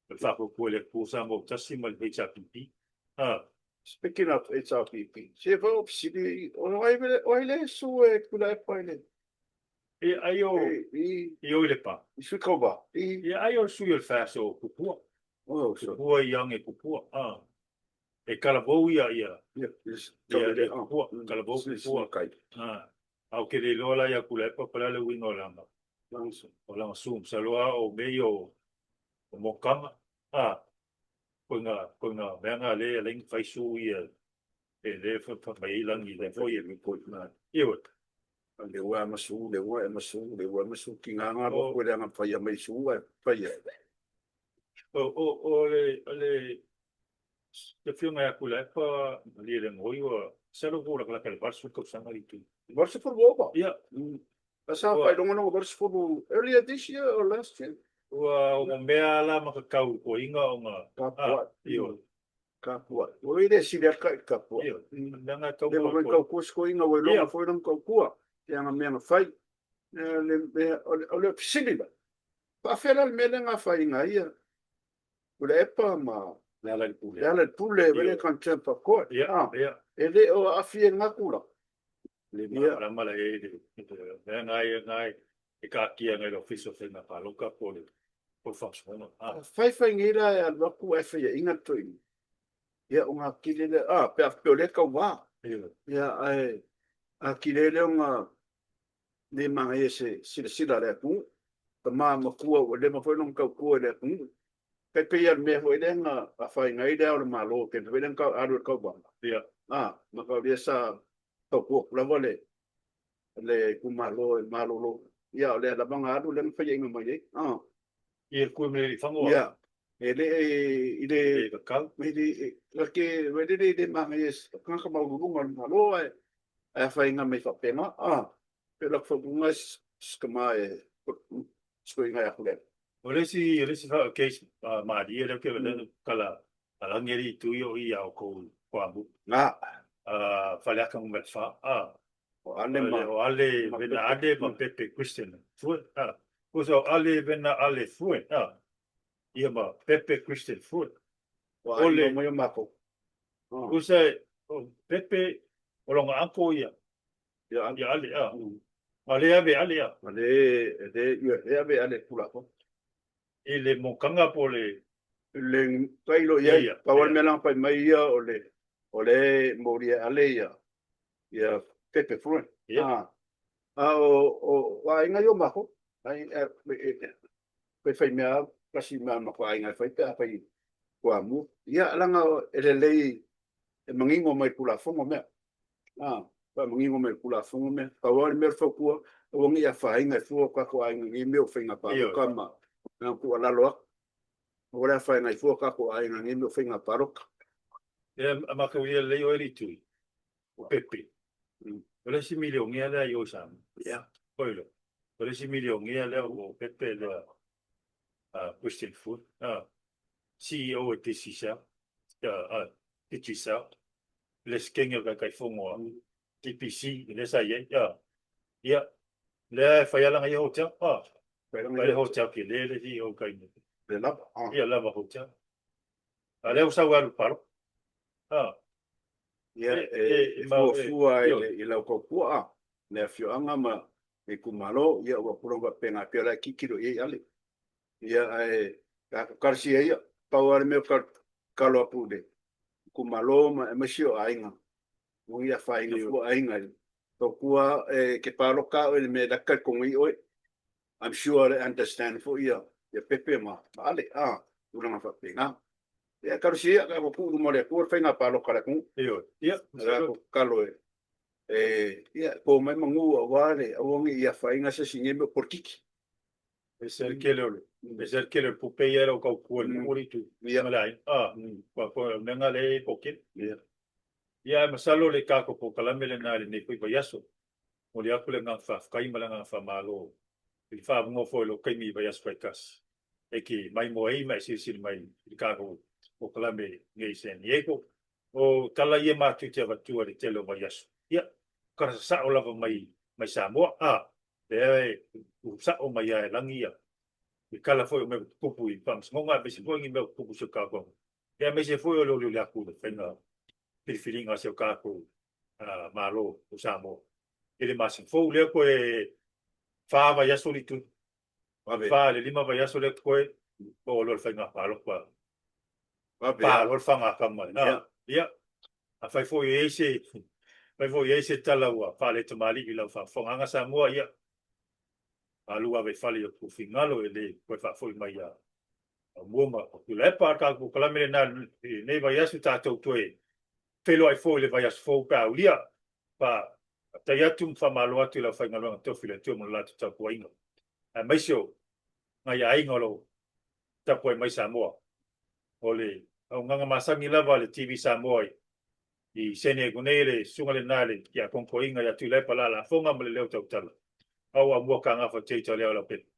o le Faapuapua i le Atua Samoa Autasi ma le HRPP. A. Speaking of HRPP, se fai o fesili, o ai o ai le su e kula e pai le. Ia, ai o, i o i Lepa. I sui kauvā. Ia, ai o le sui o le faiaso o Kupua. Kupua i age Kupua. E talavou ia, ia, ia Kupua, talavou Kupua. A ou te le iloa la ia Tuilaepa po o le a le uiga o lana, o lana su, masalo lava o mea ia o monotaga, a, koina, koina mea na lea e ala ai ona fai su ia e lea e fai mai ai lagi lea foi e Ioe. Le ua ma su, le ua ma su, le ua ma su ki ngā ngā roa koe le anga whai mai su ai whai ai. O le le afioga ia Tuilaepa Malielegaoi ua masalo ua latalata i le 80 tausaga le itu. 80 ua ova? Ia. A sa faailogalonga 80 earlier this year or last year? Ua onomea la ma kakau i toeaiina ona Kapua'i. Ioe. Kapua'i. Ua i le sili atu kai kapua'i. Ioe. Mea na tau Le mo ma kaukua se toeaiina ua iloga foi lana kaukua. Te anga mea na fai. Le mea o le fesili la. Faafefea la le mea lea na afaina ai ia Tuilaepa ma Lealailepule. Lealailepule wele contempt of court. Ia, ia. E le o aafia i lena tulaga. Le malamalama la i ai le mea na ia na e taatia agai le Ofisa o Faiga Palota po o le Faamasinoga. Faifai nei la e alu atu ae faiaina le toeaina. Ia o atili lea, a, pe a faapea o lea e tauva. Ia ae atili ai lea ona le manaia se silasila a le atunuu. Tama matua ua leva foi lona tautua i le atunuu. Tai pei lava o le mea foi lea na afaina ai Le Ao o le Malo i taimi foi lea na alu ai i le tauvaga. Ia. A, mataulia sa tautua atu lava le le itumalo e malolo. Ia, o lea lava na alu lea na faiaina mai ai. A. Ia, le tui mai Lealiifano. Ia, e le i le E tatau. E le, e, le, le manaia e tagata maualuluga o le Malo ae afaina mai faapena. A, pe o lau fautuaga si tama e sikuiga ia Tuilaepa. O le isi, o le isi case malie lea ou te vaai kala alagi alii tui o i a outou Toamua. Na. Faleata Nu.4. A. O Ale ma o Ale Vena Ale ma Pepe Christian Fue. A. O Ale Vena Ale Fue. A. Ia ma Pepe Christian Fue. O ale mai o matou. Usa o Pepe o lona uncle ia. Ia Ale. Ia Ale, a. A le ave Ale a. A le, le, ia le ave Ale Tulafono. I le mokaga po o le. Le tailo i ai, pau lava le mea la na fai mai ia o le, o le molia e Ale ia, ia Pepe Fruin. Ia. A o, o aiga ia o matou, ai, e fai mea, tasi mea matou aiga e fai pe a fai Toamua. Ia, leaga e lelei e manino mai i Tulafono mea. A, faamanino mai i le Tulafono mea. Pau lava le mea o le fautua, aua ne i afaina e fua o tatou aiga i nei mea o faiga palota ma na tuualalo atu. Aua le afaina ai fua o tatou aiga i nei mea o faiga palota. Ia, a matou ia lelei oe le itu, o Pepe. O le isi milionea lea i o i Samoa. Ia. Oi lo. O le isi milionea lea o Pepe lea, Christian Food, CEO e Digicel, Digicel. Le sekenge o le Taitaifono a TPC lea sa i ai. Ia, lea e fai lava lana ia hotel. Fai le hotel tele le CEO kai nei. Le lava. Ia, lava hotel. A lea ua sau e alu i le palota. Ia, e fuafua i lau tautua, le afioaga ma le itumalo, ia ua tulaga faapena e pei o la e tilotilo i ai Ale. Ia, ae tatou talosia ia, pau lava le mea o tatalo atu i le itumalo ma aemaise o aiga, ua ia afaina fua aiga i tautua e ke palota a oe i le mea e lata talitonu ai oe. I'm sure le understand foi ia ia Pepe ma Ale, a, tulaga faapena. Ia talosia ia, tatou tuu i luma o le Atua le faiga palota a le atunuu. Ioe. Ia, tatou tatalo e e ia po mai manu aua le aua ne i afaina se isi i nei mea o polokiki. E se le tele o le, e se le tele o le pupe ia e lau tautua i le nuu le itu. Ia. Ma le aiga. A, ua ko o mea na lea e toatele. Ia. Ia, ae masalo le tatou polokalame lena i lenei foi vaiaso. Momoli atu le agaga faafetai ma le agaga faamalo i le faavanoa foi o lou taimi i vaiaso taitasi e te maimoa ai ma e silasila mai i le tatou polokalame nei i San Diego. O tala ia matou te avatua i le tele o vaiaso. Ia, tala sasao lava mai mai Samoa. A, lea e sao mai lava e lagi ia le tala foi o mea ua tutupu i faamasinoga aemaise foi ni mea ua tutupu i si o tatou atunuu. Ia aemaise foi o le olioli atu i le faiga filifiliga a si o tatou Malo o Samoa i le masina fou lea toe. Fa vaiaso le itu. Fa i le lima vaiaso lea totoe, oo loa i le faiga palota. Pa loa le fagakama. Ia, afai foi e i ai se, afai foi e i ai se tala ua faale-tamalii i lau faafofogaaga Samoa, ia, alu ave i fale i outou finagalo e le toe faafoi mai ia Aumua ma Tuilaepa. A o le tatou polokalame lena i lenei vaiaso, tatou toe feiloai foi i le vaiaso fou pe a aulia. Faafetai atu ma faamalo atu i le aufaigaluega tofi a le Atua mo le latou tapuaiga, aemaise o nai aiga o lo o tapuai mai Samoa. O le auaunaga masani lava a le TV Samoa i San Diego nei, le susuga lena i le Tiakono Toeaina ia Tuilaepa Lalafoga ma le Leo Tautala. Au Aumua Kagafa Teita Leo Laupepa.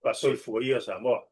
Faasoifua ia Samoa.